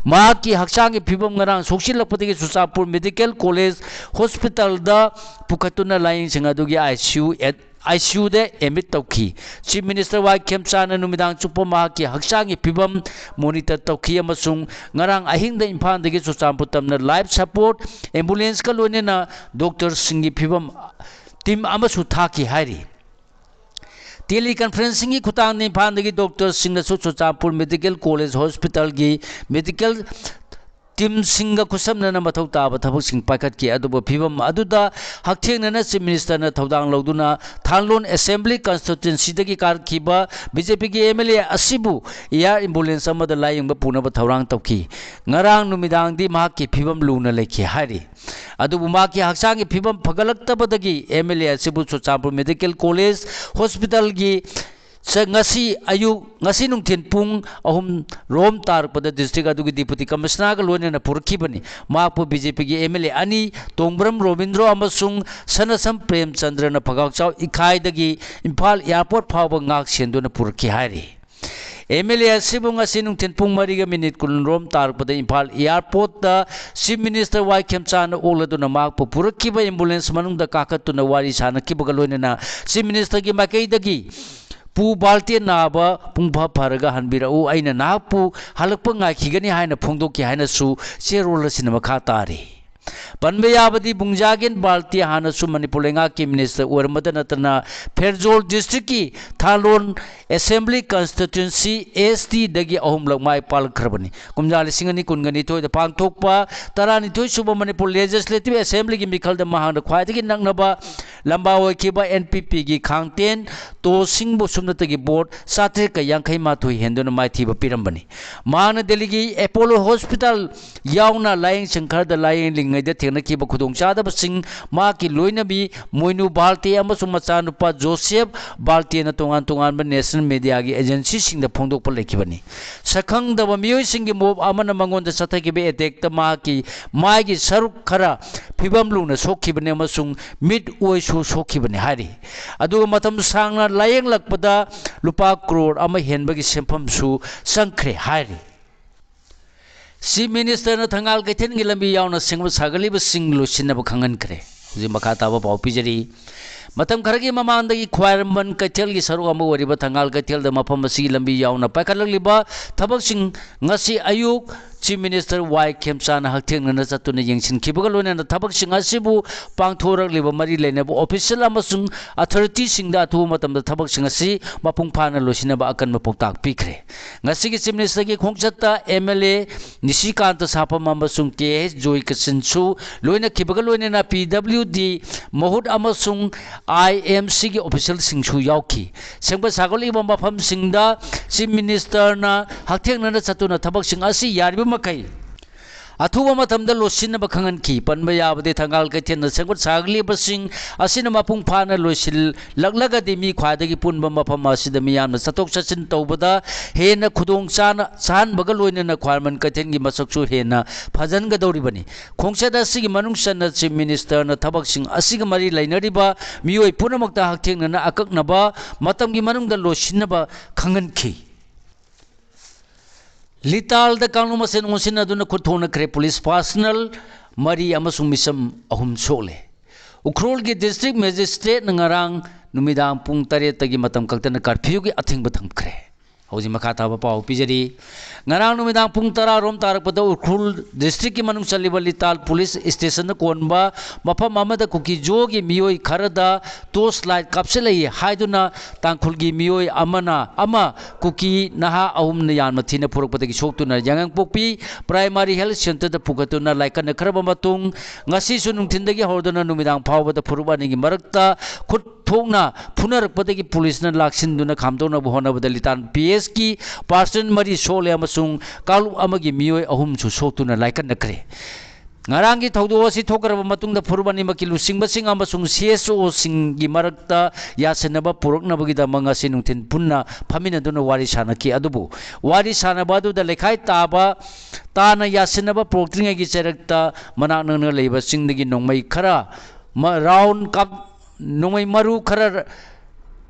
ꯃꯍꯥꯛꯀꯤ ꯍꯛꯆꯥꯡꯒꯤ ꯐꯤꯕꯝ ꯉꯔꯥꯡ ꯁꯣꯛꯆꯤꯜꯂꯛꯄꯗꯒꯤ ꯆꯨꯔꯆꯥꯟꯄꯨꯔ ꯃꯦꯗꯤꯀꯦꯜ ꯀꯣꯂꯦꯖ ꯍꯣꯁꯄꯤꯇꯥꯜꯗ ꯄꯨꯈꯠꯇꯨꯅ ꯂꯥꯌꯦꯡꯁꯪ ꯑꯗꯨꯒꯤ I C U eight-, I C ꯌꯨꯗ ꯑꯦꯗꯃꯤꯠ ꯇꯧꯈꯤ꯫ ꯆꯤꯐ ꯃꯤꯅꯤꯁꯇꯔ ꯋꯥꯏ ꯈꯦꯝꯆꯥꯅ ꯅꯨꯃꯤꯗꯥꯡ ꯆꯨꯞꯄ ꯃꯍꯥꯛꯀꯤ ꯍꯛꯆꯥꯡꯒꯤ ꯐꯤꯕꯝ ꯃꯣꯅꯤꯇꯔ ꯇꯧꯈꯤ ꯑꯃꯁꯨꯡ ꯉꯔꯥꯡ ꯑꯍꯤꯡꯗ ꯏꯝꯐꯥꯜꯗꯒꯤ ꯆꯨꯔꯆꯥꯟꯄꯨꯔ ꯇꯝꯅ ꯂꯥꯏꯐ ꯁꯄꯣꯔꯠ ꯑꯦꯝꯕꯨꯂꯦꯟꯁꯀ ꯂꯣꯏꯅꯅ ꯗꯣꯛꯇꯔꯁꯤꯡꯒꯤ ꯐꯤꯕꯝ ꯇꯤꯝ ꯑꯃꯁꯨ ꯊꯥꯈꯤ ꯍꯥꯏꯔꯤ꯫ ꯇꯦꯂꯤ ꯀꯟꯐꯔꯦꯟꯁꯤꯡꯒꯤ ꯈꯨꯠꯊꯥꯡꯗ ꯏꯝꯐꯥꯜꯗꯒꯤ ꯗꯣꯛꯇꯔꯁꯤꯡꯅꯁꯨ ꯆꯨꯔꯆꯥꯟꯄꯨꯔ ꯃꯦꯗꯤꯀꯦꯜ ꯀꯣꯂꯦꯖ ꯍꯣꯁꯄꯤꯇꯥꯜꯒꯤ ꯃꯦꯗꯤꯀꯦꯜ ꯇꯤꯝꯁꯤꯡꯒ ꯈꯨꯠꯁꯝꯅꯅ ꯃꯊꯧ ꯇꯥꯕ ꯊꯕꯛꯁꯤꯡ ꯄꯥꯏꯈꯠꯈꯤ꯫ ꯑꯗꯨꯕꯨ ꯐꯤꯕꯝ ꯑꯗꯨꯗ ꯍꯛꯊꯦꯡꯅꯅ ꯆꯤꯐ ꯃꯤꯅꯤꯁꯇꯔꯅ ꯊꯧꯗꯥꯡ ꯂꯧꯗꯨꯅ ꯊꯥꯡꯂꯣꯟ ꯑꯦꯁꯦꯝꯕ꯭ꯂꯤ ꯀꯟꯁꯇꯤꯇ꯭ꯋꯦꯟꯁꯤꯗꯒꯤ ꯀꯥꯔꯛꯈꯤꯕ ꯕꯤ ꯖꯦ ꯄꯤꯒꯤ ꯑꯦꯝ ꯑꯦꯜ ꯑꯦ ꯑꯁꯤꯕꯨ ꯑꯦꯌꯥꯔ ꯑꯦꯝꯕꯨꯂꯦꯟꯁ ꯑꯃꯗ ꯂꯥꯌꯦꯡꯕ ꯄꯨꯅꯕ ꯊꯧꯔꯥꯡ ꯇꯧꯈꯤ꯫ ꯉꯔꯥꯡ ꯅꯨꯃꯤꯗꯥꯡꯗꯤ ꯃꯍꯥꯛꯀꯤ ꯐꯤꯕꯝ ꯂꯨꯅ ꯂꯩꯈꯤ ꯍꯥꯏꯔꯤ꯫ ꯑꯗꯨꯕꯨ ꯃꯍꯥꯛꯀꯤ ꯍꯛꯆꯥꯡꯒꯤ ꯐꯤꯕꯝ ꯐꯒꯠꯂꯛꯇꯕꯗꯒꯤ ꯑꯦꯝ ꯑꯦꯜ ꯑꯦ ꯑꯁꯤꯕꯨ ꯆꯨꯔꯆꯥꯟꯄꯨꯔ ꯃꯦꯗꯤꯀꯦꯜ ꯀꯣꯂꯦꯖ ꯍꯣꯁꯄꯤꯇꯥꯜꯒꯤ ꯆ-, ꯉꯁꯤ ꯑꯌꯨꯛ, ꯉꯁꯤ ꯅꯨꯡꯊꯤꯜ ꯄꯨꯡ ꯑꯍꯨꯝ ꯔꯣꯝ ꯇꯥꯔꯛꯄꯗ ꯗꯤꯁꯇ꯭ꯔꯤꯛ ꯑꯗꯨꯒꯤ ꯗꯤꯄꯨꯇꯤ ꯀꯃꯤꯁꯅꯔꯒ ꯂꯣꯏꯅꯅ ꯄꯨꯔꯛꯈꯤꯕꯅꯤ꯫ ꯃꯍꯥꯛꯄꯨ ꯕꯤ ꯖꯦ ꯄꯤꯒꯤ ꯑꯦꯝ ꯑꯦꯜ ꯑꯦ ꯑꯅꯤ, ꯇꯣꯡꯕ꯭ꯔꯝ ꯔꯣꯕꯤꯟꯗ꯭ꯔꯣ ꯑꯃꯁꯨꯡ ꯁꯅꯥꯁꯝ ꯄ꯭ꯔꯦꯝꯆꯟꯗ꯭ꯔꯅ ꯐꯒꯥꯛꯆꯥꯎ ꯏꯈꯥꯏꯗꯒꯤ ꯏꯝꯐꯥꯜ ꯑꯦꯌꯥꯔꯄꯣꯔꯠ ꯐꯥꯎꯕ ꯉꯥꯛ ꯁꯦꯟꯗꯨꯅ ꯄꯨꯔꯛꯈꯤ ꯍꯥꯏꯔꯤ꯫ ꯑꯦꯝ ꯑꯦꯜ ꯑꯦ ꯑꯁꯤꯕꯨ ꯉꯁꯤ ꯅꯨꯡꯊꯤꯜ ꯄꯨꯡ ꯃꯔꯤꯒ ꯃꯤꯅꯤꯠ ꯀꯨꯟ ꯔꯣꯝ ꯇꯥꯔꯛꯄꯗ ꯏꯝꯐꯥꯜ ꯑꯦꯌꯥꯔꯄꯣꯔꯠꯇ ꯆꯤꯐ ꯃꯤꯅꯤꯁꯇꯔ ꯋꯥꯏ ꯈꯦꯝꯆꯥꯟꯅ ꯑꯣꯛꯂꯗꯨꯅ ꯃꯍꯥꯛꯄꯨ ꯄꯨꯔꯛꯈꯤꯕ ꯑꯦꯝꯕꯨꯂꯦꯟꯁ ꯃꯅꯨꯡꯗ ꯀꯥꯈꯠꯇꯨꯅ ꯋꯥꯔꯤ ꯁꯥꯅꯈꯤꯕꯒ ꯂꯣꯏꯅꯅ ꯆꯤꯐ ꯃꯤꯅꯤꯁꯇꯔꯒꯤ ꯃꯥꯏꯀꯩꯗꯒꯤ "ꯄꯨ ꯕꯥꯜꯇꯦ ꯅꯥꯕ ꯄꯨꯡꯐꯥ ꯐꯔꯒ ꯍꯟꯕꯤꯔꯛꯎ, ꯑꯩꯅ ꯅꯍꯥꯛꯄꯨ ꯍꯜꯂꯛꯄ ꯉꯥꯏꯈꯤꯒꯅꯤ" ꯍꯥꯏꯅ ꯐꯣꯡꯗꯣꯛꯈꯤ ꯍꯥꯏꯅꯁꯨ ꯆꯦꯔꯣꯜ ꯑꯁꯤꯅ ꯃꯈꯥ ꯇꯥꯔꯤ꯫ ꯄꯟꯕ ꯌꯥꯕꯗꯤ ꯕꯨꯡꯖꯥꯒꯦꯟ ꯕꯥꯜꯇꯤꯌꯥ ꯍꯥꯟꯅꯁꯨ ꯃꯅꯤꯄꯨꯔ ꯂꯩꯉꯥꯛꯀꯤ ꯃꯤꯅꯤꯁꯇꯔ ꯑꯣꯏꯔꯝꯕꯗ ꯅꯠꯇꯅ ꯐꯦꯔꯖꯣꯜ ꯗꯤꯁꯇ꯭ꯔꯤꯛꯀꯤ ꯊꯥꯂꯣꯟ ꯑꯦꯁꯦꯝꯕ꯭ꯂꯤ ꯀꯟꯁꯇꯤꯇ꯭ꯋꯦꯟꯁꯤ ꯑꯦꯁ ꯇꯤꯗꯒꯤ ꯑꯍꯨꯝꯂꯛ ꯃꯥꯏ ꯄꯥꯛꯂꯛꯈ꯭ꯔꯕꯅꯤ꯫ ꯀꯨꯝꯖꯥ ꯂꯤꯁꯤꯡ ꯑꯅꯤ ꯀꯨꯟꯒ ꯅꯤꯊꯣꯏꯗ ꯄꯥꯡꯊꯣꯛꯄ ꯇꯔꯥꯅꯤꯊꯣꯏ ꯁꯨꯕ ꯃꯅꯤꯄꯨꯔ ꯂꯦꯖꯤꯁꯂꯦꯇꯤꯚ ꯑꯦꯁꯦꯝꯕ꯭ꯂꯤꯒꯤ ꯃꯤꯈꯜꯗ ꯃꯍꯥꯛꯅ ꯈ꯭ꯋꯥꯏꯗꯒꯤ ꯅꯛꯅꯕ ꯂꯝꯕꯥ ꯑꯣꯏꯈꯤꯕ ꯑꯦꯟ ꯄꯤ ꯄꯤꯒꯤ ꯈꯥꯡꯇꯦꯟ ꯇꯣ ꯁꯤꯡꯕꯨ ꯁꯨꯞꯅꯇꯒꯤ ꯚꯣꯠ ꯆꯥꯇ꯭ꯔꯦꯠꯀ ꯌꯥꯡꯈꯩ ꯃꯥꯊꯣꯏ ꯍꯦꯟꯗꯨꯅ ꯃꯥꯏꯊꯤꯕ ꯄꯤꯔꯝꯕꯅꯤ꯫ ꯃꯍꯥꯛꯅ ꯗꯦꯜꯂꯤꯒꯤ ꯑꯦꯄꯣꯂꯣ ꯍꯣꯁꯄꯤꯇꯥꯜ ꯌꯥꯎꯅ ꯂꯥꯌꯦꯡꯁꯪ ꯈꯔꯗ ꯂꯥꯌꯦꯡꯂꯤꯉꯩꯗ ꯊꯦꯡꯅꯈꯤꯕ ꯈꯨꯗꯣꯡꯆꯥꯗꯕꯁꯤꯡ ꯃꯍꯥꯛꯀꯤ ꯂꯣꯏꯅꯕꯤ ꯃꯣꯏꯅꯨ ꯕꯥꯜꯇꯦ ꯑꯃꯁꯨꯡ ꯃꯆꯥꯅꯨꯄꯥ ꯖꯣꯁꯦꯐ ꯕꯥꯜꯇꯦꯅ ꯇꯣꯉꯥꯟ ꯇꯣꯉꯥꯟꯕ ꯅꯦꯁꯅꯦꯜ ꯃꯦꯗꯤꯌꯥꯒꯤ ꯑꯦꯖꯦꯟꯁꯤꯁꯤꯡꯗ ꯐꯣꯡꯗꯣꯛꯄ ꯂꯩꯈꯤꯕꯅꯤ꯫ ꯁꯛꯈꯪꯗꯕ ꯃꯤꯑꯣꯏꯁꯤꯡꯒꯤ ꯃꯣꯞ ꯑꯃꯅ ꯃꯉꯣꯟꯗ ꯆꯠꯊꯈꯤꯕ ꯑꯦꯇꯦꯛꯇ ꯃꯍꯥꯛꯀꯤ ꯃꯥꯏꯒꯤ ꯁꯔꯨꯛ ꯈꯔ ꯐꯤꯕꯝ ꯂꯨꯅ ꯁꯣꯛꯈꯤꯕꯅꯤ ꯑꯃꯁꯨꯡ ꯃꯤꯠ ꯑꯣꯏꯁꯨ ꯁꯣꯛꯈꯤꯕꯅꯤ ꯍꯥꯏꯔꯤ꯫ ꯑꯗꯨꯒ ꯃꯇꯝ ꯁꯥꯡꯅ ꯂꯥꯌꯦꯡꯂꯛꯄꯗ ꯂꯨꯄꯥ ꯀ꯭ꯔꯣꯔ ꯑꯃ ꯍꯦꯟꯕꯒꯤ ꯁꯦꯟꯐꯝꯁꯨ ꯆꯪꯈ꯭ꯔꯦ ꯍꯥꯏꯔꯤ꯫ ꯆꯤꯐ ꯃꯤꯅꯤꯁꯇꯔꯅ ꯊꯪꯒꯥꯜ ꯀꯩꯊꯦꯜꯒꯤ ꯂꯝꯕꯤ ꯌꯥꯎꯅ ꯁꯦꯝꯒꯠ ꯁꯥꯒꯠꯂꯤꯕꯁꯤꯡ ꯂꯣꯏꯁꯤꯟꯅꯕ ꯈꯪꯍꯟꯈ꯭ꯔꯦ꯫ ꯍꯧꯖꯤꯛ ꯃꯈꯥ ꯇꯥꯕ ꯄꯥꯎ ꯄꯤꯖꯔꯤ꯫ ꯃꯇꯝ ꯈꯔꯒꯤ ꯃꯃꯥꯡꯗꯒꯤ ꯈ꯭ꯋꯥꯏꯔꯝꯕꯟ ꯀꯩꯊꯦꯜꯒꯤ ꯁꯔꯨꯛ ꯑꯃ ꯑꯣꯏꯔꯤꯕ ꯊꯪꯒꯥꯜ ꯀꯩꯊꯦꯜꯗ ꯃꯐꯝ ꯑꯁꯤꯒꯤ ꯂꯝꯕꯤ ꯌꯥꯎꯅ ꯄꯥꯏꯈꯠꯂꯛꯂꯤꯕ ꯊꯕꯛꯁꯤꯡ ꯉꯁꯤ ꯑꯌꯨꯛ ꯆꯤꯐ ꯃꯤꯅꯤꯁꯇꯔ ꯋꯥꯏ ꯈꯦꯝꯆꯥꯅ ꯍꯛꯊꯦꯡꯅꯅ ꯆꯠꯇꯨꯅ ꯌꯦꯡꯁꯤꯟꯈꯤꯕꯒ ꯂꯣꯏꯅꯅ ꯊꯕꯛꯁꯤꯡ ꯑꯁꯤꯕꯨ ꯄꯥꯡꯊꯣꯔꯛꯂꯤꯕ ꯃꯔꯤ ꯂꯩꯅꯕ ꯑꯣꯐꯤꯁꯤꯌꯦꯜ ꯑꯃꯁꯨꯡ ꯑꯊꯣꯔꯤꯇꯤꯁꯤꯡꯗ ꯑꯊꯨꯕ ꯃꯇꯝꯗ ꯊꯕꯛꯁꯤꯡ ꯑꯁꯤ ꯃꯄꯨꯡ ꯐꯥꯅ ꯂꯣꯏꯁꯤꯟꯅꯕ ꯑꯀꯟꯕ ꯄꯥꯎꯇꯥꯛ ꯄꯤꯈ꯭ꯔꯦ꯫ ꯉꯁꯤꯒꯤ ꯆꯤꯐ ꯃꯤꯅꯤꯁꯇꯔꯒꯤ ꯈꯣꯡꯆꯠꯇ ꯑꯦꯝ ꯑꯦꯜ ꯑꯦ ꯅꯤꯁꯤꯀꯥꯟꯇ ꯁꯥꯄꯝ ꯑꯃꯁꯨꯡ ꯀꯦ ꯑꯦꯁ ꯖꯣꯏꯀꯤꯁꯟꯁꯨ ꯂꯣꯏꯅꯈꯤꯕꯒ ꯂꯣꯏꯅꯅ ꯄꯤ ꯗꯕ꯭ꯂꯤꯎ ꯗꯤ, ꯃꯍꯨꯠ ꯑꯃꯁꯨꯡ ꯑꯥꯏ ꯑꯦꯝ ꯁꯤꯒꯤ ꯑꯣꯐꯤꯁꯤꯌꯦꯜꯁꯤꯡꯁꯨ ꯌꯥꯎꯈꯤ꯫ ꯁꯦꯝꯒꯠ ꯁꯥꯒꯠꯂꯤꯕ ꯃꯐꯝꯁꯤꯡꯗ ꯆꯤꯐ ꯃꯤꯅꯤꯁꯇꯔꯅ ꯍꯛꯊꯦꯡꯅꯅ ꯆꯠꯇꯨꯅ ꯊꯕꯛꯁꯤꯡ ꯑꯁꯤ ꯌꯥꯔꯤꯕ ꯃꯈꯩ ꯑꯊꯨꯕ ꯃꯇꯝꯗ ꯂꯣꯏꯁꯤꯟꯅꯕ ꯈꯪꯍꯟꯈꯤ꯫ ꯄꯟꯕ ꯌꯥꯕꯗꯤ ꯊꯪꯒꯥꯜ ꯀꯩꯊꯦꯜꯗ ꯁꯦꯝꯒꯠ ꯁꯥꯒꯠꯂꯤꯕꯁꯤꯡ ꯑꯁꯤꯅ ꯃꯄꯨꯡ ꯐꯥꯅ ꯂꯣꯏꯁꯤꯜꯂꯛꯂꯒꯗꯤ ꯃꯤ ꯈ꯭ꯋꯥꯏꯗꯒꯤ ꯄꯨꯟꯕ ꯃꯐꯝ ꯑꯁꯤꯗ ꯃꯤꯌꯥꯝꯅ ꯆꯠꯊꯣꯛ ꯆꯠꯁꯤꯟ ꯇꯧꯕꯗ ꯍꯦꯟꯅ ꯈꯨꯗꯣꯡ ꯆꯥꯅ, ꯆꯥꯍꯟꯕꯒ ꯂꯣꯏꯅꯅ ꯈ꯭ꯋꯥꯏꯔꯝꯕꯟ ꯀꯩꯊꯦꯜꯒꯤ ꯃꯁꯛꯁꯨ ꯍꯦꯟꯅ ꯐꯖꯍꯟꯒꯗꯧꯔꯤꯕꯅꯤ꯫ ꯈꯣꯡꯆꯠ ꯑꯁꯤꯒꯤ ꯃꯅꯨꯡ ꯆꯟꯅ ꯆꯤꯐ ꯃꯤꯅꯤꯁꯇꯔꯅ ꯊꯕꯛꯁꯤꯡ ꯑꯁꯤꯒ ꯃꯔꯤ ꯂꯩꯅꯔꯤꯕ ꯃꯤꯑꯣꯏ ꯄꯨꯝꯅꯃꯛꯇ ꯍꯛꯊꯦꯡꯅꯅ ꯑꯀꯛꯅꯕ ꯃꯇꯝꯒꯤ ꯃꯅꯨꯡꯗ ꯂꯣꯏꯁꯤꯟꯅꯕ ꯈꯪꯍꯟꯈꯤ꯫ ꯂꯤꯇꯥꯜꯗ ꯀꯥꯡꯂꯨꯞ ꯃꯁꯦꯟ ꯑꯣꯟꯁꯤꯟꯅꯗꯨꯅ ꯈꯨꯠ ꯊꯣꯡꯅꯈ꯭ꯔꯦ꯫ ꯄꯨꯂꯤꯁ ꯄꯥꯔꯁꯅꯦꯜ ꯃꯔꯤ ꯑꯃꯁꯨꯡ ꯃꯤꯆꯝ ꯑꯍꯨꯝ ꯁꯣꯛꯂꯦ꯫ ꯎꯈ꯭ꯔꯨꯜꯒꯤ ꯗꯤꯁꯇ꯭ꯔꯤꯛ ꯃꯦꯖꯤꯁꯇ꯭ꯔꯦꯠꯅ ꯉꯔꯥꯡ ꯅꯨꯃꯤꯗꯥꯡ ꯄꯨꯡ ꯇꯔꯦꯠꯇꯒꯤ ꯃꯇꯝ ꯀꯛꯇꯅ ꯀꯔꯐ꯭ꯌꯨꯒꯤ ꯑꯊꯤꯡꯕ ꯊꯝꯈ꯭ꯔꯦ꯫ ꯍꯧꯖꯤꯛ ꯃꯈꯥ ꯇꯥꯕ ꯄꯥꯎ ꯄꯤꯖꯔꯤ꯫ ꯉꯔꯥꯡ ꯅꯨꯃꯤꯗꯥꯡ ꯄꯨꯡ ꯇꯔꯥ ꯔꯣꯝ ꯇꯥꯔꯛꯄꯗ ꯎꯈ꯭ꯔꯨꯜ ꯗꯤꯁꯇ꯭ꯔꯤꯛꯀꯤ ꯃꯅꯨꯡ ꯆꯜꯂꯤꯕ ꯂꯤꯇꯥꯜ ꯄꯨꯂꯤꯁ ꯁ꯭ꯇꯦꯁꯟꯗ ꯀꯣꯟꯕ ꯃꯐꯝ ꯑꯃꯗ ꯀꯨꯀꯤ ꯖꯣꯒꯤ ꯃꯤꯑꯣꯏ ꯈꯔꯗ ꯇꯣꯔꯆ ꯂꯥꯏꯠ ꯀꯥꯞꯁꯤꯜꯂꯛꯏ ꯍꯥꯏꯗꯨꯅ ꯇꯥꯡꯈꯨꯜꯒꯤ ꯃꯤꯑꯣꯏ ꯑꯃꯅ ꯑꯃ ꯀꯨꯀꯤ ꯅꯍꯥ ꯑꯍꯨꯝꯅ ꯌꯥꯝꯅ ꯊꯤꯅ ꯐꯨꯔꯛꯄꯗꯒꯤ ꯁꯣꯛꯇꯨꯅ ꯌꯥꯉꯪꯄꯣꯛꯄꯤ ꯄ꯭ꯔꯥꯏꯃꯥꯔꯤ ꯍꯦꯜꯊ ꯁꯦꯟꯇꯔꯗ ꯄꯨꯈꯠꯇꯨꯅ ꯂꯥꯏꯀꯠꯅꯈ꯭ꯔꯕ ꯃꯇꯨꯡ, ꯉꯁꯤꯁꯨ ꯅꯨꯡꯊꯤꯟꯗꯒꯤ ꯍꯧꯔꯗꯨꯅ ꯅꯨꯃꯤꯗꯥꯡ ꯐꯥꯎꯕꯗ ꯐꯨꯔꯨꯞ ꯑꯅꯤꯒꯤ ꯃꯔꯛꯇ ꯈꯨꯠ ꯊꯣꯛꯅ ꯐꯨꯅꯔꯛꯄꯗꯒꯤ ꯄꯨꯂꯤꯁꯅ ꯂꯥꯛꯁꯤꯟꯗꯨꯅ ꯈꯥꯝꯗꯣꯛꯅꯕ ꯍꯣꯠꯅꯕꯗ ꯂꯤꯇꯥꯟ ꯄꯤ ꯑꯦꯁꯀꯤ ꯄꯥꯔꯁꯟ ꯃꯔꯤ ꯁꯣꯛꯂꯦ ꯑꯃꯁꯨꯡ ꯀꯥꯡꯂꯨꯞ ꯑꯃꯒꯤ ꯃꯤꯑꯣꯏ ꯑꯍꯨꯝꯁꯨ ꯁꯣꯛꯇꯨꯅ ꯂꯥꯏꯀꯠꯅꯈ꯭ꯔꯦ꯫ ꯉꯔꯥꯡꯒꯤ ꯊꯧꯗꯣꯛ ꯑꯁꯤ ꯊꯣꯛꯈ꯭ꯔꯕ ꯃꯇꯨꯡꯗ ꯐꯨꯔꯨꯞ ꯑꯅꯤꯃꯛꯀꯤ ꯂꯨꯆꯤꯡꯕꯁꯤꯡ ꯑꯃꯁꯨꯡ ꯁꯤ ꯑꯦꯁ ꯑꯣꯁꯤꯡꯒꯤ ꯃꯔꯛꯇ ꯌꯥꯁꯤꯟꯅꯕ ꯄꯨꯔꯛꯅꯕꯒꯤꯗꯃꯛ ꯉꯁꯤ ꯅꯨꯡꯊꯤꯜ ꯄꯨꯟꯅ ꯐꯝꯃꯤꯟꯅꯗꯨꯅ ꯋꯥꯔꯤ ꯁꯥꯟꯅꯈꯤ꯫ ꯑꯗꯨꯕꯨ ꯋꯥꯔꯤ ꯁꯥꯟꯅꯕ ꯑꯗꯨꯗ ꯂꯩꯈꯥꯏ ꯇꯥꯕ ꯇꯥꯅ ꯌꯥꯁꯤꯟꯅꯕ ꯄꯨꯔꯛꯇ꯭ꯔꯤꯉꯩꯒꯤ ꯆꯩꯔꯛꯇ ꯃꯅꯥꯛ ꯅꯛꯅ ꯂꯩꯕ ꯆꯤꯡꯗꯒꯤ ꯅꯣꯡꯃꯩ ꯈꯔ ꯃ-, ꯔꯥꯎꯟ ꯀꯥꯞ-, ꯅꯣꯡꯃꯩ ꯃꯔꯨ ꯈꯔ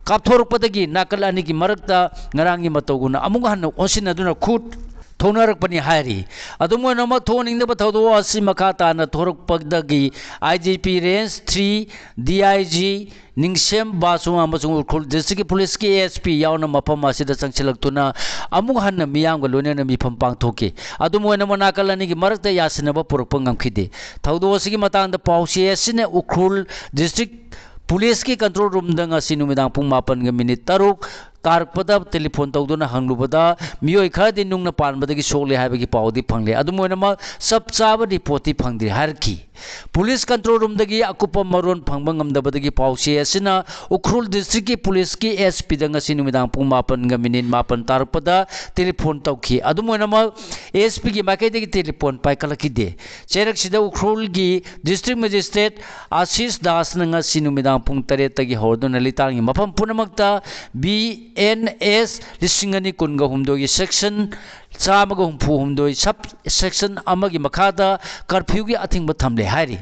ꯀꯥꯞꯊꯣꯔꯛꯄꯗꯒꯤ ꯅꯥꯀꯜ ꯑꯅꯤꯒꯤ ꯃꯔꯛꯇ ꯉꯔꯥꯡꯒꯤ ꯃꯇꯧꯒꯨꯝꯅ ꯑꯃꯨꯛ ꯍꯟꯅ ꯑꯣꯟꯁꯤꯟꯅꯗꯨꯅ ꯈꯨꯠ ꯊꯣꯛꯅꯔꯛꯄꯅꯤ ꯍꯥꯏꯔꯤ꯫ ꯑꯗꯨꯝ ꯑꯣꯏꯅꯃꯛ, ꯊꯣꯛꯍꯟꯅꯤꯡꯗꯕ ꯊꯧꯗꯣꯛ ꯑꯁꯤ ꯃꯈꯥ ꯇꯥꯅ ꯊꯣꯔꯛꯄꯗꯒꯤ I G P range three, D I G Ningshem ꯕꯥꯁꯨ ꯑꯃꯁꯨꯡ ꯎꯈ꯭ꯔꯨꯜ ꯗꯤꯁꯇ꯭ꯔꯤꯛꯀꯤ ꯄꯨꯂꯤꯁꯀꯤ ꯑꯦ ꯑꯦꯁ ꯄꯤ ꯌꯥꯎꯅ ꯃꯐꯝ ꯑꯁꯤꯗ ꯆꯪꯁꯤꯜꯂꯛꯇꯨꯅ ꯑꯃꯨꯛ ꯍꯟꯅ ꯃꯤꯌꯥꯝꯒ ꯂꯣꯏꯅꯅ ꯃꯤꯐꯝ ꯄꯥꯡꯊꯣꯛꯈꯤ꯫ ꯑꯗꯨꯝ ꯑꯣꯏꯅꯃꯛ, ꯅꯥꯀꯜ ꯑꯅꯤꯒꯤ ꯃꯔꯛꯇ ꯌꯥꯁꯤꯟꯅꯕ ꯄꯨꯔꯛꯄ ꯉꯝꯈꯤꯗꯦ꯫ ꯊꯧꯗꯣꯛ ꯑꯁꯤꯒꯤ ꯃꯇꯥꯡꯗ ꯄꯥꯎꯆꯦ ꯑꯁꯤꯅ ꯎꯈ꯭ꯔꯨꯜ ꯗꯤꯁꯇ꯭ꯔꯤꯛ ꯄꯨꯂꯤꯁꯀꯤ ꯀꯟꯇ꯭ꯔꯣꯜ ꯔꯨꯝꯗ ꯉꯁꯤ ꯅꯨꯃꯤꯗꯥꯡ ꯄꯨꯡ ꯃꯥꯄꯟꯒ ꯃꯤꯅꯤꯠ ꯇꯔꯨꯛ ꯇꯥꯔꯛꯄꯗ ꯇꯦꯂꯤꯐꯣꯟ ꯇꯧꯗꯨꯅ ꯍꯪꯂꯨꯕꯗ, ꯃꯤꯑꯣꯏ ꯈꯔꯗꯤ ꯅꯨꯡꯅ ꯄꯥꯟꯕꯗꯒꯤ ꯁꯣꯛꯂꯦ ꯍꯥꯏꯕꯒꯤ ꯄꯥꯎꯗꯤ ꯐꯪꯂꯦ꯫ ꯑꯗꯨꯝ ꯑꯣꯏꯅꯃꯛ, ꯆꯞ ꯆꯥꯕ ꯔꯤꯄꯣꯔꯠꯇꯤ ꯐꯪꯗ꯭ꯔꯤ ꯍꯥꯏꯔꯛꯈꯤ꯫ ꯄꯨꯂꯤꯁ ꯀꯟꯇ꯭ꯔꯣꯜ ꯔꯨꯝꯗꯒꯤ ꯑꯀꯨꯞꯄ ꯃꯔꯣꯜ ꯐꯪꯕ ꯉꯝꯗꯕꯗꯒꯤ ꯄꯥꯎꯆꯦ ꯑꯁꯤꯅ ꯎꯈ꯭ꯔꯨꯜ ꯗꯤꯁꯇ꯭ꯔꯤꯛꯀꯤ ꯄꯨꯂꯤꯁꯀꯤ ꯑꯦꯁ ꯄꯤꯗ ꯉꯁꯤ ꯅꯨꯃꯤꯗꯥꯡ ꯄꯨꯡ ꯃꯥꯄꯟꯒ ꯃꯤꯅꯤꯠ ꯃꯥꯄꯟ ꯇꯥꯔꯛꯄꯗ ꯇꯦꯂꯤꯐꯣꯟ ꯇꯧꯈꯤ꯫ ꯑꯗꯨꯝ ꯑꯣꯏꯅꯃꯛ, ꯑꯦꯁ ꯄꯤꯒꯤ ꯃꯥꯏꯀꯩꯗꯒꯤ ꯇꯦꯂꯤꯐꯣꯟ ꯄꯥꯏꯈꯠꯂꯛꯈꯤꯗꯦ꯫ ꯆꯩꯔꯛꯁꯤꯗ ꯎꯈ꯭ꯔꯨꯜꯒꯤ ꯗꯤꯁꯇ꯭ꯔꯤꯛ ꯃꯦꯖꯤꯁꯇ꯭ꯔꯦꯠ ꯑꯥꯁꯤꯁ ꯗꯥꯁꯅ ꯉꯁꯤ ꯅꯨꯃꯤꯗꯥꯡ ꯄꯨꯡ ꯇꯔꯦꯠꯇꯒꯤ ꯍꯧꯔꯗꯨꯅ ꯂꯤꯇꯥꯟꯒꯤ ꯃꯐꯝ ꯄꯨꯝꯅꯃꯛꯇ ꯕꯤ ꯑꯦꯟ ꯑꯦꯁ ꯂꯤꯁꯤꯡ ꯑꯅꯤ ꯀꯨꯟꯒ ꯍꯨꯝꯗꯣꯏꯒꯤ ꯁꯦꯛꯁꯟ ꯆꯥꯝꯃꯒ ꯍꯨꯝꯐꯨ ꯍꯨꯝꯗꯣꯏ ꯁꯕ ꯁꯦꯛꯁꯟ ꯑꯃꯒꯤ ꯃꯈꯥꯗ ꯀꯔꯐ꯭ꯌꯨꯒꯤ ꯑꯊꯤꯡꯕ ꯊꯝꯂꯦ ꯍꯥꯏꯔꯤ꯫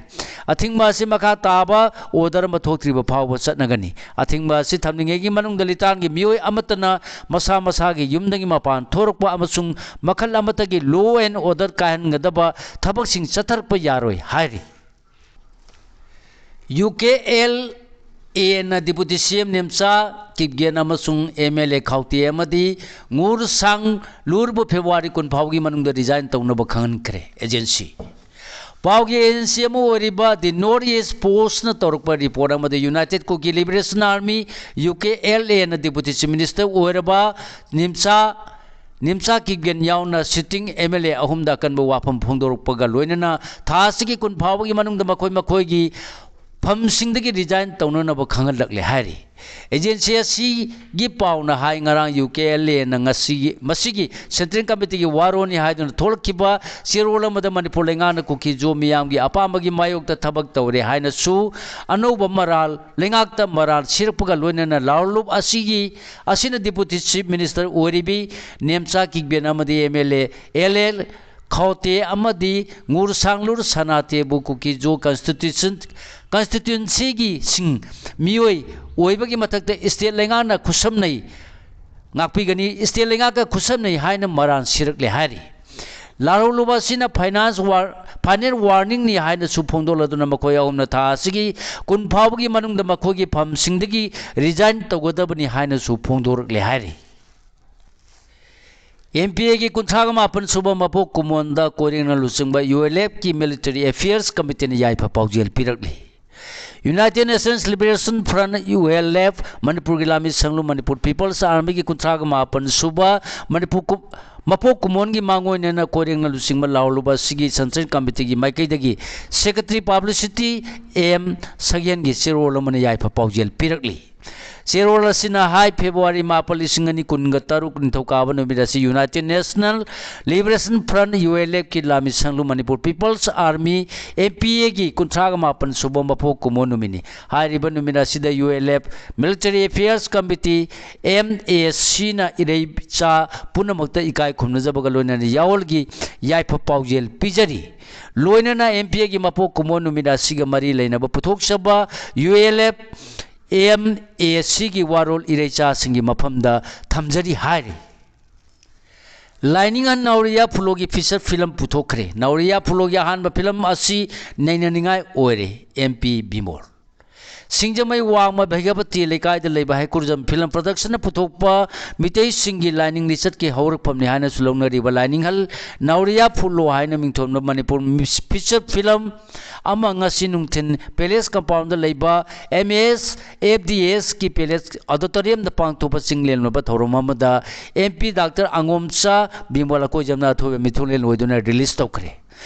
ꯑꯊꯤꯡꯕ ꯑꯁꯤ ꯃꯈꯥ ꯇꯥꯕ ꯑꯣꯔꯗꯔ ꯑꯃ ꯊꯣꯛꯇ꯭ꯔꯤꯕ ꯐꯥꯎꯕ ꯆꯠꯅꯒꯅꯤ꯫ ꯑꯊꯤꯡꯕ ꯑꯁꯤ ꯊꯝꯂꯤꯉꯩꯒꯤ ꯃꯅꯨꯡꯗ ꯂꯤꯇꯥꯟꯒꯤ ꯃꯤꯑꯣꯏ ꯑꯃꯠꯇꯅ ꯃꯁꯥ ꯃꯁꯥꯒꯤ ꯌꯨꯝꯗꯒꯤ ꯃꯄꯥꯟ ꯊꯣꯔꯛꯄ ꯑꯃꯁꯨꯡ ꯃꯈꯜ ꯑꯃꯠꯇꯒꯤ law and order ꯀꯥꯏꯍꯟꯒꯗꯕ ꯊꯕꯛꯁꯤꯡ ꯆꯠꯊꯔꯛꯄ ꯌꯥꯔꯣꯏ ꯍꯥꯏꯔꯤ꯫ ꯌꯨ ꯀꯦ ꯑꯦꯜ ꯑꯦꯅ Deputy C M Nemcha Kipgen ꯑꯃꯁꯨꯡ M L A ꯈꯥꯎꯇꯦ ꯑꯃꯗꯤ ꯉꯨꯔ ꯁꯥꯡ ꯂꯨꯔꯕꯨ February ꯀꯨꯟ ꯐꯥꯎꯕꯒꯤ ꯃꯅꯨꯡꯗ resign ꯇꯧꯅꯕ ꯈꯪꯍꯟꯈ꯭ꯔꯦ꯫ Agency ꯄꯥꯎꯒꯤ agency ꯑꯃ ꯑꯣꯏꯔꯤꯕ The North East Postꯅ ꯇꯧꯔꯛꯄ report ꯑꯃꯗ United Kuki Liberation Army, U K L Aꯅ Deputy Chief Minister ꯑꯣꯏꯔꯕ ꯅꯤꯝꯆꯥ, ꯅꯤꯝꯆꯥ ꯀꯤꯞꯒꯦꯟ ꯌꯥꯎꯅ sitting M L A ꯑꯍꯨꯝꯗ ꯑꯀꯟꯕ ꯋꯥꯐꯝ ꯐꯣꯡꯗꯣꯔꯛꯄꯒ ꯂꯣꯏꯅꯅ ꯊꯥ ꯑꯁꯤꯒꯤ ꯀꯨꯟ ꯐꯥꯎꯕꯒꯤ ꯃꯅꯨꯡꯗ ꯃꯈꯣꯏ ꯃꯈꯣꯏꯒꯤ ꯐꯝꯁꯤꯡꯗꯒꯤ resign ꯇꯧꯅꯅꯕ ꯈꯪꯍꯜꯂꯛꯂꯦ ꯍꯥꯏꯔꯤ꯫ Agency ꯑꯁꯤꯒꯤ ꯄꯥꯎꯅ ꯍꯥꯏ, ꯉꯔꯥꯡ U K L Aꯅ ꯉꯁꯤꯒꯤ, ꯃꯁꯤꯒꯤ Central Committeeꯒꯤ ꯋꯥꯔꯣꯜꯅꯤ ꯍꯥꯏꯗꯨꯅ ꯊꯣꯛꯂꯛꯈꯤꯕ ꯆꯦꯔꯣꯜ ꯑꯃꯗ ꯃꯅꯤꯄꯨꯔ ꯂꯩꯉꯥꯛꯅ ꯀꯨꯀꯤ-ꯖꯣ ꯃꯤꯌꯥꯝꯒꯤ ꯑꯄꯥꯝꯕꯒꯤ ꯃꯥꯌꯣꯛꯇ ꯊꯕꯛ ꯇꯧꯔꯦ ꯍꯥꯏꯅꯁꯨ ꯑꯅꯧꯕ ꯃꯔꯥꯜ, ꯂꯩꯉꯥꯛꯇ ꯃꯔꯥꯜ ꯁꯤꯔꯛꯄꯒ ꯂꯣꯏꯅꯅ ꯂꯥꯎꯔꯂꯨꯞ ꯑꯁꯤꯒꯤ, ꯑꯁꯤꯅ Deputy Chief Minister ꯑꯣꯏꯔꯤꯕꯤ Nemcha Kipgen ꯑꯃꯗꯤ M L A L L ꯈꯥꯎꯇꯦ ꯑꯃꯗꯤ ꯉꯨꯔ ꯁꯥꯡꯂꯨꯔ ꯁꯅꯥꯇꯦꯕꯨ ꯀꯨꯀꯤ-ꯖꯣ constitution, constituencyꯒꯤ ꯁꯤꯡ ꯃꯤꯑꯣꯏ ꯑꯣꯏꯕꯒꯤ ꯃꯊꯛꯇ state ꯂꯩꯉꯥꯛꯅ ꯈꯨꯠꯁꯝꯅꯩ ꯉꯥꯛꯄꯤꯒꯅꯤ, state ꯂꯩꯉꯥꯛꯀ ꯈꯨꯠꯁꯝꯅꯩ ꯍꯥꯏꯅ ꯃꯔꯥꯜ ꯁꯤꯔꯛꯂꯦ ꯍꯥꯏꯔꯤ꯫ ꯂꯥꯎꯔꯂꯨꯞ ꯑꯁꯤꯅ finance war, final warningꯅꯤ ꯍꯥꯏꯅꯁꯨ ꯐꯣꯡꯗꯣꯛꯂꯗꯨꯅ ꯃꯈꯣꯏ ꯑꯍꯨꯝꯅ ꯊꯥ ꯑꯁꯤꯒꯤ ꯀꯨꯟ ꯐꯥꯎꯕꯒꯤ ꯃꯅꯨꯡꯗ ꯃꯈꯣꯏꯒꯤ ꯐꯝꯁꯤꯡꯗꯒꯤ resign ꯇꯧꯒꯗꯕꯅꯤ ꯍꯥꯏꯅꯁꯨ ꯐꯣꯡꯗꯣꯔꯛꯂꯦ ꯍꯥꯏꯔꯤ꯫ M P Aꯒꯤ ꯀꯨꯟꯊ꯭ꯔꯥꯒ ꯃꯥꯄꯟ ꯁꯨꯕ ꯃꯄꯣꯛ ꯀꯨꯝꯑꯣꯟꯗ ꯀꯣꯏꯔꯦꯡꯅ ꯂꯨꯆꯤꯡꯕ U L Fꯀꯤ Military Affairs Committeeꯅ ꯌꯥꯏꯐ ꯄꯥꯎꯖꯦꯜ ꯄꯤꯔꯛꯂꯤ꯫ United Nations Liberation Front, U L F, ꯃꯅꯤꯄꯨꯔꯒꯤ ꯂꯥꯟꯃꯤ ꯁꯪꯂꯨ Manipur People's Armyꯒꯤ ꯀꯨꯟꯊ꯭ꯔꯥꯒ ꯃꯥꯄꯟ ꯁꯨꯕ ꯃꯅꯤꯄꯨꯔ ꯀꯨ-, ꯃꯄꯣꯛ ꯀꯨꯝꯑꯣꯟꯒꯤ ꯃꯥꯡꯑꯣꯏꯅꯅ ꯀꯣꯏꯔꯦꯡꯅ ꯂꯨꯆꯤꯡꯕ ꯂꯥꯎꯔꯂꯨꯞ ꯑꯁꯤꯒꯤ Central Committeeꯒꯤ ꯃꯥꯏꯀꯩꯗꯒꯤ Secretary Publicity M ꯁꯛꯍꯦꯟꯒꯤ ꯆꯦꯔꯣꯜ ꯑꯃꯅ ꯌꯥꯏꯐ ꯄꯥꯎꯖꯦꯜ ꯄꯤꯔꯛꯂꯤ꯫ ꯆꯦꯔꯣꯜ ꯑꯁꯤꯅ ꯍꯥꯏ, February ꯃꯥꯄꯟ, ꯂꯤꯁꯤꯡ ꯑꯅꯤ ꯀꯨꯟꯒ ꯇꯔꯨꯛ, ꯅꯤꯡꯊꯧꯀꯥꯕ ꯅꯨꯃꯤꯠ ꯑꯁꯤ United National Liberation Front, U L Fꯀꯤ ꯂꯥꯟꯃꯤ ꯁꯪꯂꯨ Manipur People's Army, M P Aꯒꯤ ꯀꯨꯟꯊ꯭ꯔꯥꯒ ꯃꯥꯄꯟ ꯁꯨꯕ ꯃꯄꯣꯛ ꯀꯨꯝꯑꯣꯟ ꯅꯨꯃꯤꯠꯅꯤ꯫ ꯍꯥꯏꯔꯤꯕ ꯅꯨꯃꯤꯠ ꯑꯁꯤꯗ U L F Military Affairs Committee, M A Cꯅ ꯏꯔꯩꯆꯥ ꯄꯨꯝꯅꯃꯛꯇ ꯏꯀꯥꯏ ꯈꯨꯝꯅꯖꯕꯒ ꯂꯣꯏꯅꯅ ꯌꯥꯑꯣꯜꯒꯤ ꯌꯥꯏꯐ ꯄꯥꯎꯖꯦꯜ ꯄꯤꯖꯔꯤ꯫ ꯂꯣꯏꯅꯅ M P Aꯒꯤ ꯃꯄꯣꯛ ꯀꯨꯝꯑꯣꯟ ꯅꯨꯃꯤꯠ ꯑꯁꯤꯒ ꯃꯔꯤ ꯂꯩꯅꯕ ꯄꯨꯊꯣꯛꯆꯕ U L F M A Cꯒꯤ ꯋꯥꯔꯣꯜ ꯏꯔꯩꯆꯥꯁꯤꯡꯒꯤ ꯃꯐꯝꯗ ꯊꯝꯖꯔꯤ ꯍꯥꯏꯔꯤ꯫ ꯂꯥꯏꯅꯤꯡꯍꯟ ꯅꯥꯎꯔꯤꯌꯥ ꯐꯨꯂꯣꯒꯤ feature film ꯄꯨꯊꯣꯛꯈ꯭ꯔꯦ꯫ ꯅꯥꯎꯔꯤꯌꯥ ꯐꯨꯂꯣꯒꯤ ꯑꯍꯥꯟꯕ film ꯑꯁꯤ ꯅꯩꯅꯅꯤꯡꯉꯥꯏ ꯑꯣꯏꯔꯦ꯫ M P Bimol. ꯁꯤꯡꯖꯃꯩ ꯋꯥꯡꯃ ꯚꯩꯒꯄꯇꯤ ꯂꯩꯀꯥꯏꯗ ꯂꯩꯕ ꯍꯩꯀ꯭ꯔꯨꯖꯝ ꯐꯤꯂꯝ ꯄ꯭ꯔꯗꯛꯁꯟꯅ ꯄꯨꯊꯣꯛꯄ ꯃꯤꯇꯩꯁꯤꯡꯒꯤ ꯂꯥꯏꯅꯤꯡ ꯂꯤꯆꯠꯀꯤ ꯍꯧꯔꯛꯐꯝꯅꯤ ꯍꯥꯏꯅꯁꯨ ꯂꯧꯅꯔꯤꯕ ꯂꯥꯏꯅꯤꯡꯍꯜ ꯅꯥꯎꯔꯤꯌꯥ ꯐꯨꯜꯂꯣ ꯍꯥꯏꯅ ꯃꯤꯡꯊꯣꯟꯕ ꯃꯅꯤꯄꯨꯔ ꯃꯤꯁ-, ꯐꯤꯆꯔ ꯐꯤꯂꯝ ꯑꯃ ꯉꯁꯤ ꯅꯨꯡꯊꯤꯜ ꯄꯦꯂꯦꯁ ꯀꯝꯄꯥꯎꯟꯗ ꯂꯩꯕ ꯑꯦꯝ ꯑꯦꯁ ꯑꯦꯐ ꯗꯤ ꯑꯦꯁꯀꯤ ꯄꯦꯂꯦꯁ ꯑꯣꯗꯤꯇꯣꯔꯤꯌꯝꯗ ꯄꯥꯡꯊꯣꯛꯄ ꯆꯤꯡꯂꯦꯟ ꯑꯣꯏꯕ ꯊꯧꯔꯝ ꯑꯃꯗ ꯑꯦꯝ ꯄꯤ ꯗꯥꯛꯇꯔ ꯑꯉꯣꯝꯆꯥ ꯕꯤꯃꯣꯜ ꯑꯀꯣꯏꯖꯝꯅ ꯑꯊꯣꯏꯕ ꯃꯤꯊꯨꯡꯂꯦꯟ ꯑꯣꯏꯗꯨꯅ ꯔꯤꯂꯤꯁ ꯇꯧꯈ꯭ꯔꯦ꯫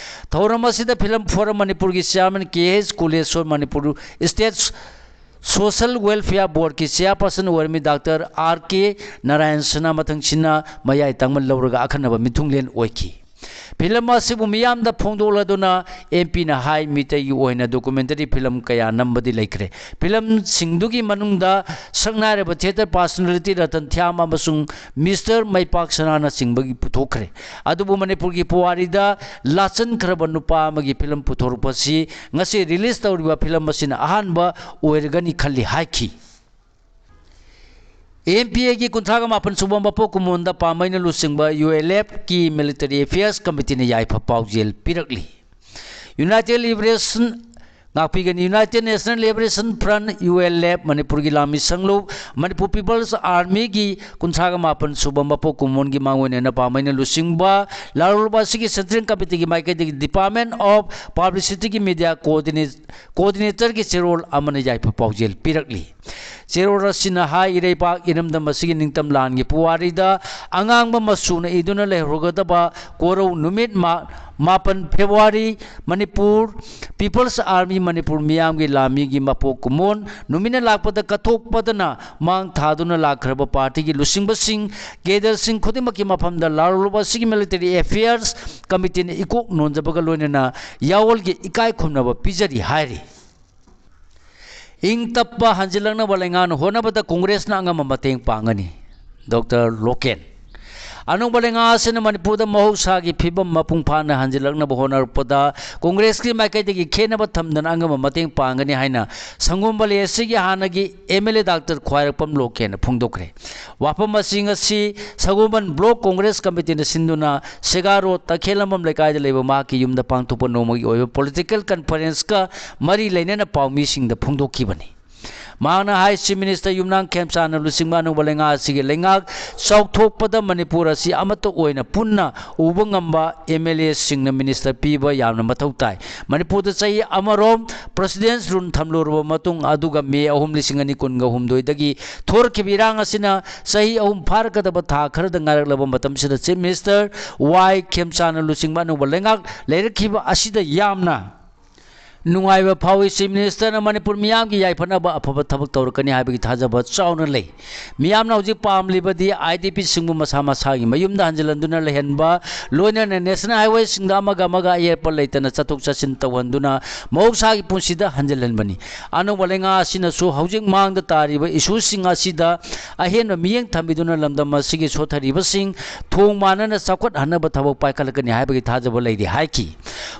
ꯊꯧꯔꯝ ꯑꯁꯤꯗ ꯐꯤꯂꯝ ꯐꯣꯔꯝ ꯃꯅꯤꯄꯨꯔꯒꯤ ꯆꯤꯌꯥꯔꯃꯦꯟ ꯀꯦ ꯑꯦꯁ ꯀꯨꯂꯦꯁꯣꯔ, ꯃꯅꯤꯄꯨꯔ ꯏꯁꯇꯦꯠ ꯁꯣꯁꯦꯜ ꯋꯦꯜꯐꯤꯌꯥꯔ ꯕꯣꯔꯗꯀꯤ ꯆꯤꯌꯥꯔꯄꯔꯁꯟ ꯑꯣꯏꯔꯝꯃꯤ ꯗꯥꯛꯇꯔ ꯑꯥꯔ ꯀꯦ ꯅꯥꯔꯥꯌꯟꯁꯅ ꯃꯊꯪꯁꯤꯠꯅ ꯃꯌꯥꯏ ꯇꯥꯡꯃꯜ ꯂꯧꯔꯒ ꯑꯈꯟꯅꯕ ꯃꯤꯊꯨꯡꯂꯦꯟ ꯑꯣꯏꯈꯤ꯫ ꯐꯤꯂꯝ ꯑꯁꯤꯕꯨ ꯃꯤꯌꯥꯝꯗ ꯐꯣꯡꯗꯣꯛꯂꯗꯨꯅ ꯑꯦꯝ ꯄꯤꯅ ꯍꯥꯏ, ꯃꯤꯇꯩꯒꯤ ꯑꯣꯏꯅ ꯗꯣꯀꯨꯃꯦꯟꯇꯔꯤ ꯐꯤꯂꯝ ꯀꯌꯥ ꯅꯝꯕꯗꯤ ꯂꯩꯈ꯭ꯔꯦ꯫ ꯐꯤꯂꯝꯁꯤꯡꯗꯨꯒꯤ ꯃꯅꯨꯡꯗ ꯁꯛꯅꯥꯏꯔꯕ ꯊꯤꯌꯦꯇꯔ ꯄꯥꯔꯁꯣꯅꯦꯂꯤꯇꯤ ꯔꯇꯟ ꯊ꯭ꯌꯥꯝ ꯑꯃꯁꯨꯡ ꯃꯤꯁꯇꯔ ꯃꯩꯄꯥꯛ ꯁꯅꯥꯅꯆꯤꯡꯕꯒꯤ ꯄꯨꯊꯣꯛꯈ꯭ꯔꯦ꯫ ꯑꯗꯨꯕꯨ ꯃꯅꯤꯄꯨꯔꯒꯤ ꯄꯨꯋꯥꯔꯤꯗ ꯂꯥꯆꯟꯈ꯭ꯔꯕ ꯅꯨꯄꯥ ꯑꯃꯒꯤ ꯐꯤꯂꯝ ꯄꯨꯊꯣꯔꯛꯄꯁꯤ ꯉꯁꯤ ꯔꯤꯂꯤꯁ ꯇꯧꯔꯤꯕ ꯐꯤꯂꯝ ꯑꯁꯤꯅ ꯑꯍꯥꯟꯕ ꯑꯣꯏꯔꯒꯅꯤ ꯈꯜꯂꯤ ꯍꯥꯏꯈꯤ꯫ ꯑꯦꯝ ꯄꯤ ꯑꯦꯒꯤ ꯀꯨꯟꯊ꯭ꯔꯥꯒ ꯃꯥꯄꯟ ꯁꯨꯕ ꯃꯄꯣꯛ ꯀꯨꯝꯑꯣꯟꯗ ꯄꯥꯝꯕꯩꯅ ꯂꯨꯆꯤꯡꯕ ꯌꯨ ꯑꯦꯜ ꯑꯦꯐꯀꯤ ꯃꯤꯂꯤꯇꯔꯤ ꯑꯦꯐꯤꯌꯔꯁ ꯀꯃꯤꯇꯤꯅ ꯌꯥꯏꯐ ꯄꯥꯎꯖꯦꯜ ꯄꯤꯔꯛꯂꯤ꯫ ꯌꯨꯅꯥꯏꯇꯦꯗ ꯂꯤꯕꯔꯦꯁꯟ ꯉꯥꯛꯄꯤꯒꯅꯤ꯫ United national liberation front, U L F, ꯃꯅꯤꯄꯨꯔꯒꯤ ꯂꯥꯟꯃꯤ ꯁꯪꯂꯨꯞ, ꯃꯅꯤꯄꯨꯔ ꯄꯤꯄꯜꯁ ꯑꯥꯔꯃꯤꯒꯤ ꯀꯨꯟꯊ꯭ꯔꯥꯒ ꯃꯥꯄꯟ ꯁꯨꯕ ꯃꯄꯣꯛ ꯀꯨꯝꯑꯣꯟꯒꯤ ꯃꯥꯡꯑꯣꯏꯅꯅ ꯄꯥꯝꯕꯩꯅ ꯂꯨꯆꯤꯡꯕ ꯂꯥꯂꯣꯜꯂꯣꯞ ꯑꯁꯤꯒꯤ ꯁꯦꯟꯇ꯭ꯔꯦꯜ ꯀꯃꯤꯇꯤꯒꯤ ꯃꯥꯏꯀꯩꯗꯒꯤ ꯗꯤꯄꯥꯔꯠꯃꯦꯟ ꯑꯣꯐ ꯄꯥꯕ꯭ꯂꯤꯁꯤꯇꯤꯒꯤ ꯃꯤꯗꯤꯌꯥ ꯀꯣꯑꯣꯔꯗꯤꯅꯦ-, ꯀꯣꯑꯣꯔꯗꯤꯅꯦꯇꯔꯒꯤ ꯆꯦꯔꯣꯜ ꯑꯃꯅ ꯌꯥꯏꯐ ꯄꯥꯎꯖꯦꯜ ꯄꯤꯔꯛꯂꯤ꯫ ꯆꯦꯔꯣꯜ ꯑꯁꯤꯅ ꯍꯥꯏ, ꯏꯔꯩꯄꯥꯛ ꯏꯔꯝꯗꯝ ꯑꯁꯤꯒꯤ ꯅꯤꯡꯇꯝ ꯂꯥꯟꯒꯤ ꯄꯨꯋꯥꯔꯤꯗ ꯑꯉꯥꯡꯕ ꯃꯆꯨꯅ ꯏꯗꯨꯅ ꯂꯩꯍꯧꯔꯒꯗꯕ ꯀꯣꯔꯧ ꯅꯨꯃꯤꯠ ꯃꯥ-, ꯃꯥꯄꯟ February, Manipur people's army Manipur ꯃꯤꯌꯥꯝꯒꯤ ꯂꯥꯟꯃꯤꯒꯤ ꯃꯄꯣꯛ ꯀꯨꯝꯑꯣꯟ ꯅꯨꯃꯤꯠꯅ ꯂꯥꯛꯄꯗ ꯀꯠꯊꯣꯛꯄꯗꯅ ꯃꯥꯡ ꯊꯥꯗꯨꯅ ꯂꯥꯛꯈ꯭ꯔꯕ ꯄꯥꯔꯇꯤꯒꯤ ꯂꯨꯆꯤꯡꯕꯁꯤꯡ, ꯀꯦꯗꯔꯁꯤꯡ ꯈꯨꯗꯤꯡꯃꯛꯀꯤ ꯃꯐꯝꯗ ꯂꯥꯂꯣꯜꯂꯣꯞ ꯑꯁꯤꯒꯤ ꯃꯤꯂꯤꯇꯔꯤ ꯑꯦꯐꯤꯌꯔꯁ ꯀꯃꯤꯇꯤꯅ ꯏꯀꯣꯛ ꯅꯣꯟꯖꯕꯒ ꯂꯣꯏꯅꯅ ꯌꯥꯑꯣꯜꯒꯤ ꯏꯀꯥꯏ ꯈꯨꯝꯅꯕ ꯄꯤꯖꯔꯤ ꯍꯥꯏꯔꯤ꯫ ꯏꯪ ꯇꯞꯄ ꯍꯟꯖꯤꯜꯂꯛꯅꯕ ꯂꯩꯉꯥꯛꯅ ꯍꯣꯠꯅꯕꯗ ꯀꯣꯡꯒ꯭ꯔꯦꯁꯅ ꯑꯉꯝꯕ ꯃꯇꯦꯡ ꯄꯥꯡꯒꯅꯤ꯫ Doctor local. ꯑꯅꯧꯕ ꯂꯩꯉꯥꯛ ꯑꯁꯤꯅ ꯃꯅꯤꯄꯨꯔꯗ ꯃꯍꯧꯁꯥꯒꯤ ꯐꯤꯕꯝ ꯃꯄꯨꯡ ꯐꯥꯅ ꯍꯟꯖꯤꯜꯂꯛꯅꯕ ꯍꯣꯠꯅꯔꯛꯄꯗ ꯀꯣꯡꯒ꯭ꯔꯦꯁꯀꯤ ꯃꯥꯏꯀꯩꯗꯒꯤ ꯈꯦꯠꯅꯕ ꯊꯝꯗꯅ ꯑꯉꯝꯕ ꯃꯇꯦꯡ ꯄꯥꯡꯒꯅꯤ ꯍꯥꯏꯅ ꯁꯪꯒꯣꯝ ꯚꯦꯂꯤ ꯑꯁꯤꯒꯤ ꯍꯥꯟꯅꯒꯤ ꯑꯦꯝ ꯑꯦꯜ ꯑꯦ ꯗꯥꯛꯇꯔ ꯈ꯭ꯋꯥꯏꯔꯥꯛꯄꯝ ꯂꯣꯀꯦꯟꯅ ꯐꯣꯡꯗꯣꯛꯈ꯭ꯔꯦ꯫ ꯋꯥꯐꯝ ꯑꯁꯤ ꯉꯁꯤ ꯁꯒꯣꯜꯕꯟ ꯕ꯭ꯂꯣꯛ ꯀꯣꯡꯒ꯭ꯔꯦꯁ ꯀꯃꯤꯇꯤꯅ ꯁꯤꯟꯗꯨꯅ ꯁꯦꯒꯥ ꯔꯣꯗ ꯇꯈꯦꯜꯂꯝꯕꯝ ꯂꯩꯀꯥꯏꯗ ꯂꯩꯕ ꯃꯍꯥꯛꯀꯤ ꯌꯨꯝꯗ ꯄꯥꯡꯊꯣꯛꯄ ꯅꯣꯡꯃꯒꯤ ꯑꯣꯏꯕ ꯄꯣꯂꯤꯇꯤꯀꯦꯜ ꯀꯟꯐꯔꯦꯟꯁꯀ ꯃꯔꯤ ꯂꯩꯅꯅ ꯄꯥꯎꯃꯤꯁꯤꯡꯗ ꯐꯣꯡꯗꯣꯛꯈꯤꯕꯅꯤ꯫ ꯃꯍꯥꯛꯅ ꯍꯥꯏ, Chief Minister ꯌꯨꯝꯅꯥꯝ ꯈꯦꯝꯆꯥꯟꯅ ꯂꯨꯆꯤꯡꯕ ꯑꯅꯧꯕ ꯂꯩꯉꯥꯛ ꯑꯁꯤꯒꯤ ꯂꯩꯉꯥꯛ ꯆꯥꯎꯊꯣꯛꯄꯗ ꯃꯅꯤꯄꯨꯔ ꯑꯁꯤ ꯑꯃꯠꯇ ꯑꯣꯏꯅ ꯄꯨꯟꯅ ꯎꯕ ꯉꯝꯕ M L A ꯁꯤꯡꯅ minister ꯄꯤꯕ ꯌꯥꯝꯅ ꯃꯊꯧ ꯇꯥꯏ꯫ ꯃꯅꯤꯄꯨꯔꯗ ꯆꯍꯤ ꯑꯃꯔꯣꯝ President's Rule ꯊꯝꯂꯨꯔꯕ ꯃꯇꯨꯡ, ꯑꯗꯨꯒ May ꯑꯍꯨꯝ, ꯂꯤꯁꯤꯡ ꯑꯅꯤ ꯀꯨꯟꯒ ꯍꯨꯝꯗꯣꯏꯗꯒꯤ ꯊꯣꯔꯛꯈꯤꯕ ꯏꯔꯥꯡ ꯑꯁꯤꯅ ꯆꯍꯤ ꯑꯍꯨꯝ ꯐꯥꯔꯛꯀꯗꯕ ꯊꯥ ꯈꯔꯗ ꯉꯥꯏꯔꯛꯂꯕ ꯃꯇꯝꯁꯤꯗ Chief Minister ꯋꯥꯏ ꯈꯦꯝꯆꯥꯟꯅ ꯂꯨꯆꯤꯡꯕ ꯑꯅꯧꯕ ꯂꯩꯉꯥꯛ ꯂꯩꯔꯛꯈꯤꯕ ꯑꯁꯤꯗ ꯌꯥꯝꯅ ꯅꯨꯡꯉꯥꯏꯕ ꯐꯥꯎꯏ꯫ Chief Minister ꯅ ꯃꯅꯤꯄꯨꯔ ꯃꯤꯌꯥꯝꯒꯤ ꯌꯥꯏꯐꯅꯕ ꯑꯐꯕ ꯊꯕꯛ ꯇꯧꯔꯛꯀꯅꯤ ꯍꯥꯏꯕꯒꯤ ꯊꯥꯖꯕ ꯆꯥꯎꯅ ꯂꯩ꯫ ꯃꯤꯌꯥꯝꯅ ꯍꯧꯖꯤꯛ ꯄꯥꯝꯂꯤꯕꯗꯤ I D P ꯁꯤꯡꯕꯨ ꯃꯁꯥ ꯃꯁꯥꯒꯤ ꯃꯌꯨꯝꯗ ꯍꯟꯖꯤꯜꯍꯟꯗꯨꯅ ꯂꯩꯍꯟꯕ, ꯂꯣꯏꯅꯅ National Highway ꯁꯤꯡꯗ ꯑꯃꯒ ꯑꯃꯒ ꯑꯌꯦꯠꯄ ꯂꯩꯇꯅ ꯆꯠꯊꯣꯛ ꯆꯠꯁꯤꯟ ꯇꯧꯍꯟꯗꯨꯅ ꯃꯍꯧꯁꯥꯒꯤ ꯄꯨꯟꯁꯤꯗ ꯍꯟꯖꯤꯜꯍꯟꯕꯅꯤ꯫ ꯑꯅꯧꯕ ꯂꯩꯉꯥꯛ ꯑꯁꯤꯅꯁꯨ ꯍꯧꯖꯤꯛ ꯃꯥꯡꯗ ꯇꯥꯔꯤꯕ issue ꯁꯤꯡ ꯑꯁꯤꯗ ꯑꯍꯦꯟꯕ ꯃꯤꯠꯌꯦꯡ ꯊꯝꯕꯤꯗꯨꯅ ꯂꯝꯗꯝ ꯑꯁꯤꯒꯤ ꯁꯣꯠꯊꯔꯤꯕꯁꯤꯡ ꯊꯣꯡ ꯃꯥꯟꯅꯅ ꯆꯥꯎꯈꯠꯍꯟꯅꯕ ꯊꯕꯛ ꯄꯥꯏꯈꯠꯂꯛꯀꯅꯤ ꯍꯥꯏꯕꯒꯤ ꯊꯥꯖꯕ ꯂꯩꯔꯤ ꯍꯥꯏꯈꯤ꯫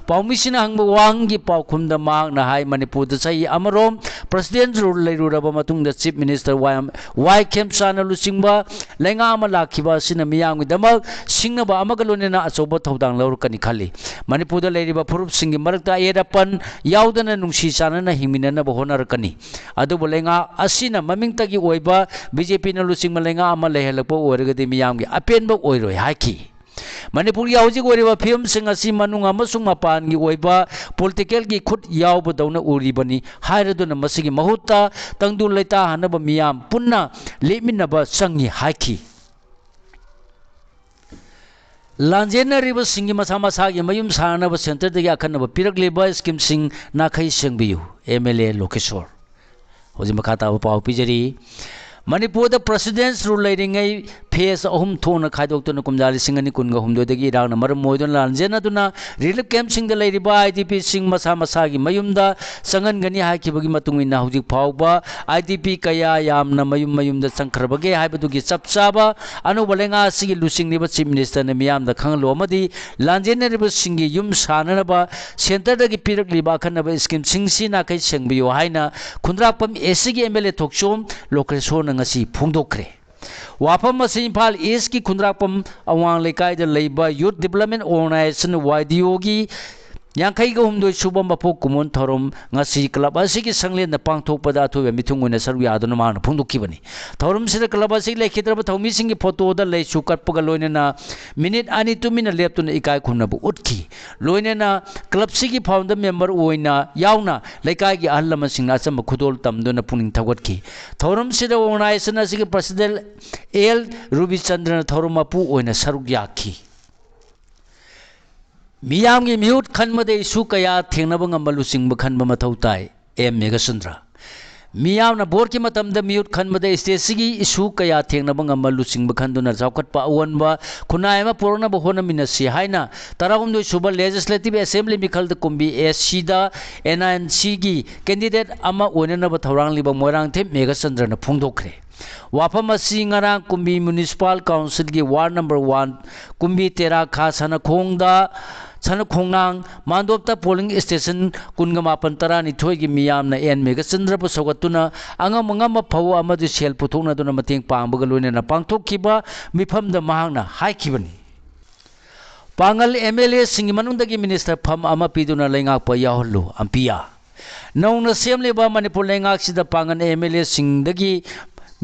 ꯄꯥꯎꯃꯤꯁꯤꯡꯅ ꯍꯪꯕ ꯋꯥꯍꯪꯒꯤ ꯄꯥꯎꯈꯨꯝꯗ ꯃꯍꯥꯛꯅ ꯍꯥꯏ, ꯃꯅꯤꯄꯨꯔꯗ ꯆꯍꯤ ꯑꯃꯔꯣꯝ President's Rule ꯂꯩꯔꯨꯔꯕ ꯃꯇꯨꯡꯗ Chief Minister ꯋꯥꯏ ꯑꯦꯝ, ꯋꯥꯏ ꯈꯦꯝꯆꯥꯟꯅ ꯂꯨꯆꯤꯡꯕ ꯂꯩꯉꯥꯛ ꯑꯃ ꯂꯥꯛꯈꯤꯕ ꯑꯁꯤꯅ ꯃꯤꯌꯥꯝꯒꯤꯗꯃꯛ ꯁꯤꯡꯅꯕ ꯑꯃꯒ ꯂꯣꯏꯅꯅ ꯑꯆꯧꯕ ꯊꯧꯗꯥꯡ ꯂꯧꯔꯛꯀꯅꯤ ꯈꯜꯂꯤ꯫ ꯃꯅꯤꯄꯨꯔꯗ ꯂꯩꯔꯤꯕ ꯐꯨꯔꯨꯞꯁꯤꯡꯒꯤ ꯃꯔꯛꯇ ꯑꯌꯦꯠ ꯑꯄꯟ ꯌꯥꯎꯗꯅ ꯅꯨꯡꯁꯤ ꯆꯥꯟꯅꯅ ꯍꯤꯡꯃꯤꯟꯅꯅꯕ ꯍꯣꯠꯅꯔꯛꯀꯅꯤ꯫ ꯑꯗꯨꯕꯨ ꯂꯩꯉꯥꯛ ꯑꯁꯤꯅ ꯃꯃꯤꯡꯇꯒꯤ ꯑꯣꯏꯕ B J P ꯅ ꯂꯨꯆꯤꯡꯕ ꯂꯩꯉꯥꯛ ꯑꯃ ꯂꯩꯍꯜꯂꯛꯄ ꯑꯣꯏꯔꯒꯗꯤ ꯃꯤꯌꯥꯝꯒꯤ ꯑꯄꯦꯟꯕ ꯑꯣꯏꯔꯣꯏ ꯍꯥꯏꯈꯤ꯫ ꯃꯅꯤꯄꯨꯔꯒꯤ ꯍꯧꯖꯤꯛ ꯑꯣꯏꯔꯤꯕ ꯐꯤꯕꯝꯁꯤꯡ ꯑꯁꯤ ꯃꯅꯨꯡ ꯑꯃꯁꯨꯡ ꯃꯄꯥꯟꯒꯤ ꯑꯣꯏꯕ political ꯒꯤ ꯈꯨꯠ ꯌꯥꯎꯕꯗꯧꯅ ꯎꯔꯤꯕꯅꯤ ꯍꯥꯏꯔꯗꯨꯅ ꯃꯁꯤꯒꯤ ꯃꯍꯨꯠꯇ ꯇꯪꯗꯨ ꯂꯩꯇꯥꯍꯟꯅꯕ ꯃꯤꯌꯥꯝ ꯄꯨꯟꯅ ꯂꯦꯞꯃꯤꯟꯅꯕ ꯆꯪꯏ ꯍꯥꯏꯈꯤ꯫ ꯂꯥꯟꯖꯦꯟꯅꯔꯤꯕꯁꯤꯡꯒꯤ ꯃꯁꯥ ꯃꯁꯥꯒꯤ ꯃꯌꯨꯝ ꯁꯥꯅꯅꯕ centre ꯗꯒꯤ ꯑꯈꯟꯅꯕ ꯄꯤꯔꯛꯂꯤꯕ scheme ꯁꯤꯡ ꯅꯥꯈꯩ ꯁꯦꯡꯕꯤꯌꯨ, M L A ꯂꯣꯀꯦꯁꯣꯔ꯫ ꯍꯧꯖꯤꯛ ꯃꯈꯥ ꯇꯥꯕ ꯄꯥꯎ ꯄꯤꯖꯔꯤ꯫ ꯃꯅꯤꯄꯨꯔꯗ President's Rule ꯂꯩꯔꯤꯉꯩ phase ꯑꯍꯨꯝ ꯊꯣꯛꯅ ꯈꯥꯏꯗꯣꯛꯇꯨꯅ ꯀꯨꯝꯖꯥ ꯂꯤꯁꯤꯡ ꯑꯅꯤ ꯀꯨꯟꯒ ꯍꯨꯝꯗꯣꯏꯗꯒꯤ ꯏꯔꯥꯡꯅ ꯃꯔꯝ ꯑꯣꯏꯗꯨꯅ ꯂꯥꯟꯖꯦꯟꯅꯗꯨꯅ relief camp ꯁꯤꯡꯗ ꯂꯩꯔꯤꯕ I D P ꯁꯤꯡ ꯃꯁꯥ ꯃꯁꯥꯒꯤ ꯃꯌꯨꯝꯗ ꯆꯪꯍꯟꯒꯅꯤ ꯍꯥꯏꯈꯤꯕꯒꯤ ꯃꯇꯨꯡ ꯏꯟꯅ ꯍꯧꯖꯤꯛ ꯐꯥꯎꯕ I D P ꯀꯌꯥ ꯌꯥꯝꯅ ꯃꯌꯨꯝ ꯃꯌꯨꯝꯗ ꯆꯪꯈ꯭ꯔꯕꯒꯦ ꯍꯥꯏꯕꯗꯨꯒꯤ ꯆꯞ ꯆꯥꯕ ꯑꯅꯧꯕ ꯂꯩꯉꯥꯛ ꯑꯁꯤꯒꯤ ꯂꯨꯆꯤꯡꯂꯤꯕ Chief Minister ꯅ ꯃꯤꯌꯥꯝꯗ ꯈꯪꯍꯜꯂꯨ ꯑꯃꯗꯤ ꯂꯥꯟꯖꯦꯟꯅꯔꯤꯕꯁꯤꯡꯒꯤ ꯌꯨꯝ ꯁꯥꯅꯅꯕ centre ꯗꯒꯤ ꯄꯤꯔꯛꯂꯤꯕ ꯑꯈꯟꯅꯕ scheme ꯁꯤꯡꯁꯤ ꯅꯥꯈꯩ ꯁꯦꯡꯕꯤꯌꯨ ꯍꯥꯏꯅ ꯈꯨꯟꯗ꯭ꯔꯥꯛꯄꯝ A C ꯒꯤ M L A ꯊꯣꯛꯆꯣꯝ ꯂꯣꯀꯦꯁꯣꯔꯅ ꯉꯁꯤ ꯐꯣꯡꯗꯣꯛꯈ꯭ꯔꯦ꯫ ꯋꯥꯐꯝ ꯑꯁꯤ ꯏꯝꯐꯥꯜ East ꯀꯤ ꯈꯨꯟꯗ꯭ꯔꯥꯛꯄꯝ ꯑꯋꯥꯡ ꯂꯩꯀꯥꯏꯗ ꯂꯩꯕ Youth Development Organisation, Y D O ꯒꯤ ꯌꯥꯡꯈꯩꯒ ꯍꯨꯝꯗꯣꯏ ꯁꯨꯕ ꯃꯄꯣꯛ ꯀꯨꯝꯑꯣꯟ ꯊꯧꯔꯝ ꯉꯁꯤ club ꯑꯁꯤꯒꯤ ꯁꯪꯂꯦꯟꯗ ꯄꯥꯡꯊꯣꯛꯄꯗ ꯑꯊꯣꯏꯕ ꯃꯤꯊꯨꯡ ꯑꯣꯏꯅ ꯁꯔꯨꯛ ꯌꯥꯗꯨꯅ ꯃꯍꯥꯛꯅ ꯐꯣꯡꯗꯣꯛꯈꯤꯕꯅꯤ꯫ ꯊꯧꯔꯝꯁꯤꯗ club ꯑꯁꯤꯒꯤ ꯂꯩꯈꯤꯗ꯭ꯔꯕ ꯊꯧꯃꯤꯁꯤꯡꯒꯤ photoꯗ ꯂꯩꯁꯨ ꯀꯠꯄꯒ ꯂꯣꯏꯅꯅ minute ꯑꯅꯤ ꯇꯨꯃꯤꯟꯅ ꯂꯦꯞꯇꯨꯅ ꯏꯀꯥꯏ ꯈꯨꯝꯅꯕ ꯎꯠꯈꯤ꯫ ꯂꯣꯏꯅꯅ clubꯁꯤꯒꯤ founder member ꯑꯣꯏꯅ ꯌꯥꯎꯅ ꯂꯩꯀꯥꯏꯒꯤ ꯑꯍꯜ ꯂꯃꯟꯁꯤꯡꯅ ꯑꯆꯝꯕ ꯈꯨꯗꯣꯜ ꯇꯝꯗꯨꯅ ꯄꯨꯛꯅꯤꯡ ꯊꯧꯒꯠꯈꯤ꯫ ꯊꯧꯔꯝꯁꯤꯗ organization ꯑꯁꯤꯒꯤ president ꯑꯦꯜ ꯔꯨꯕꯤꯆꯟꯗ꯭ꯔꯅ ꯊꯧꯔꯝ ꯃꯄꯨ ꯑꯣꯏꯅ ꯁꯔꯨꯛ ꯌꯥꯈꯤ꯫ ꯃꯤꯌꯥꯝꯒꯤ ꯃꯤꯍꯨꯠ ꯈꯟꯕꯗ issue ꯀꯌꯥ ꯊꯦꯡꯅꯕ ꯉꯝꯕ ꯂꯨꯆꯤꯡꯕ ꯈꯟꯕ ꯃꯊꯧ ꯇꯥꯏ, ꯑꯦꯝ ꯃꯦꯘꯆꯟꯗ꯭ꯔ꯫ ꯃꯤꯌꯥꯝꯅ boardꯀꯤ ꯃꯇꯝꯗ ꯃꯤꯍꯨꯠ ꯈꯟꯕꯗ stateꯁꯤꯒꯤ issue ꯀꯌꯥ ꯊꯦꯡꯅꯕ ꯉꯝꯕ ꯂꯨꯆꯤꯡꯕ ꯈꯟꯗꯨꯅ ꯆꯥꯎꯈꯠꯄ ꯑꯑꯣꯟꯕ ꯈꯨꯟꯅꯥꯏ ꯑꯃ ꯄꯨꯔꯛꯅꯕ ꯍꯣꯠꯅꯃꯤꯟꯅꯁꯤ ꯍꯥꯏꯅ ꯇꯔꯥꯍꯨꯝꯗꯣꯏ ꯁꯨꯕ Legislative Assembly ꯃꯤꯈꯜꯗ ꯀꯨꯝꯕꯤ ꯑꯦꯁꯤꯗ ꯑꯦꯟ ꯑꯥꯏ ꯑꯦꯟ ꯁꯤꯒꯤ candidate ꯑꯃ ꯑꯣꯏꯅꯅꯕ ꯊꯧꯔꯥꯡꯂꯤꯕ ꯃꯣꯏꯔꯥꯡꯊꯦꯝ ꯃꯦꯘꯆꯟꯗ꯭ꯔꯅ ꯐꯣꯡꯗꯣꯛꯈ꯭ꯔꯦ꯫ ꯋꯥꯐꯝ ꯑꯁꯤ ꯉꯔꯥꯡ ꯀꯨꯝꯕꯤ Municipal Councilꯒꯤ ward number one ꯀꯨꯝꯕꯤ ꯇꯦꯔꯥꯈꯥ ꯁꯅꯈꯣꯡꯗ, ꯁꯅꯈꯣꯡꯅꯥꯡ ꯃꯥꯟꯗꯣꯞꯇ polling station ꯀꯨꯟꯒ ꯃꯥꯄꯟ ꯇꯔꯥꯅꯤꯊꯣꯏꯒꯤ ꯃꯤꯌꯥꯝꯅ ꯑꯦꯟ ꯃꯦꯘꯆꯟꯗ꯭ꯔꯕꯨ ꯁꯧꯒꯠꯇꯨꯅ ꯑꯉꯝ ꯑꯉꯝꯕ ꯐꯧ ꯑꯃꯗꯤ ꯁꯦꯜ ꯄꯨꯊꯣꯛꯅꯗꯨꯅ ꯃꯇꯦꯡ ꯄꯥꯡꯕꯒ ꯂꯣꯏꯅꯅ ꯄꯥꯡꯊꯣꯛꯈꯤꯕ ꯃꯤꯐꯝꯗ ꯃꯍꯥꯛꯅ ꯍꯥꯏꯈꯤꯕꯅꯤ꯫ ꯄꯥꯡꯒꯜ ꯑꯦꯝ ꯑꯦꯜ ꯑꯦꯁꯤꯡꯒꯤ ꯃꯅꯨꯡꯗꯒꯤ minister ꯐꯝ ꯑꯃ ꯄꯤꯗꯨꯅ ꯂꯩꯉꯥꯛꯄ ꯌꯥꯎꯍꯜꯂꯨ, ꯑꯝꯄꯤꯌꯥ꯫ ꯅꯧꯅ ꯁꯦꯝꯂꯤꯕ ꯃꯅꯤꯄꯨꯔ ꯂꯩꯉꯥꯛꯁꯤꯗ ꯄꯥꯡꯒꯜ ꯑꯦꯝ ꯑꯦꯜ ꯑꯦꯁꯤꯡꯗꯒꯤ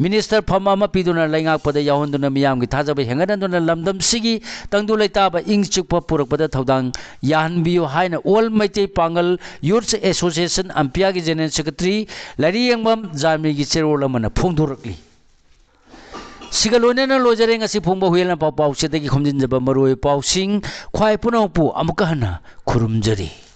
minister ꯐꯝ ꯑꯃ ꯄꯤꯗꯨꯅ ꯂꯩꯉꯥꯛꯄꯗ ꯌꯥꯎꯍꯟꯗꯨꯅ ꯃꯤꯌꯥꯝꯒꯤ ꯊꯥꯖꯕ ꯍꯦꯟꯒꯠꯍꯟꯗꯨꯅ ꯂꯝꯗꯝꯁꯤꯒꯤ ꯇꯪꯗꯨ ꯂꯩꯇꯥꯕ ꯏꯪ ꯆꯤꯛꯄ ꯄꯨꯔꯛꯄꯗ ꯊꯧꯗꯥꯡ ꯌꯥꯍꯟꯕꯤꯌꯨ ꯍꯥꯏꯅ All ꯃꯩꯇꯩ ꯄꯥꯡꯒꯜ Youth Association ꯑꯝꯄꯤꯌꯥꯒꯤ General Secretary ꯂꯥꯏꯔꯤꯌꯦꯡꯕꯝ ꯖꯥꯃꯤꯒꯤ ꯆꯦꯔꯣꯜ ꯑꯃꯅ ꯐꯣꯡꯗꯣꯔꯛꯂꯤ꯫ ꯁꯤꯒ ꯂꯣꯏꯅꯅ ꯂꯣꯏꯖꯔꯦ ꯉꯁꯤ ꯐꯣꯡꯕ ꯍꯨꯏꯌꯦꯟ ꯂꯥꯟꯄꯥꯎ ꯄꯥꯎꯆꯦꯗꯒꯤ ꯈꯣꯝꯖꯤꯟꯖꯕ ꯃꯔꯨꯑꯣꯏꯕ ꯄꯥꯎꯁꯤꯡ꯫ ꯈ꯭ꯋꯥꯏ ꯄꯨꯝꯅꯃꯛꯄꯨ ꯑꯃꯨꯛꯀ ꯍꯟꯅ ꯈꯨꯔꯨꯝꯖꯔꯤ꯫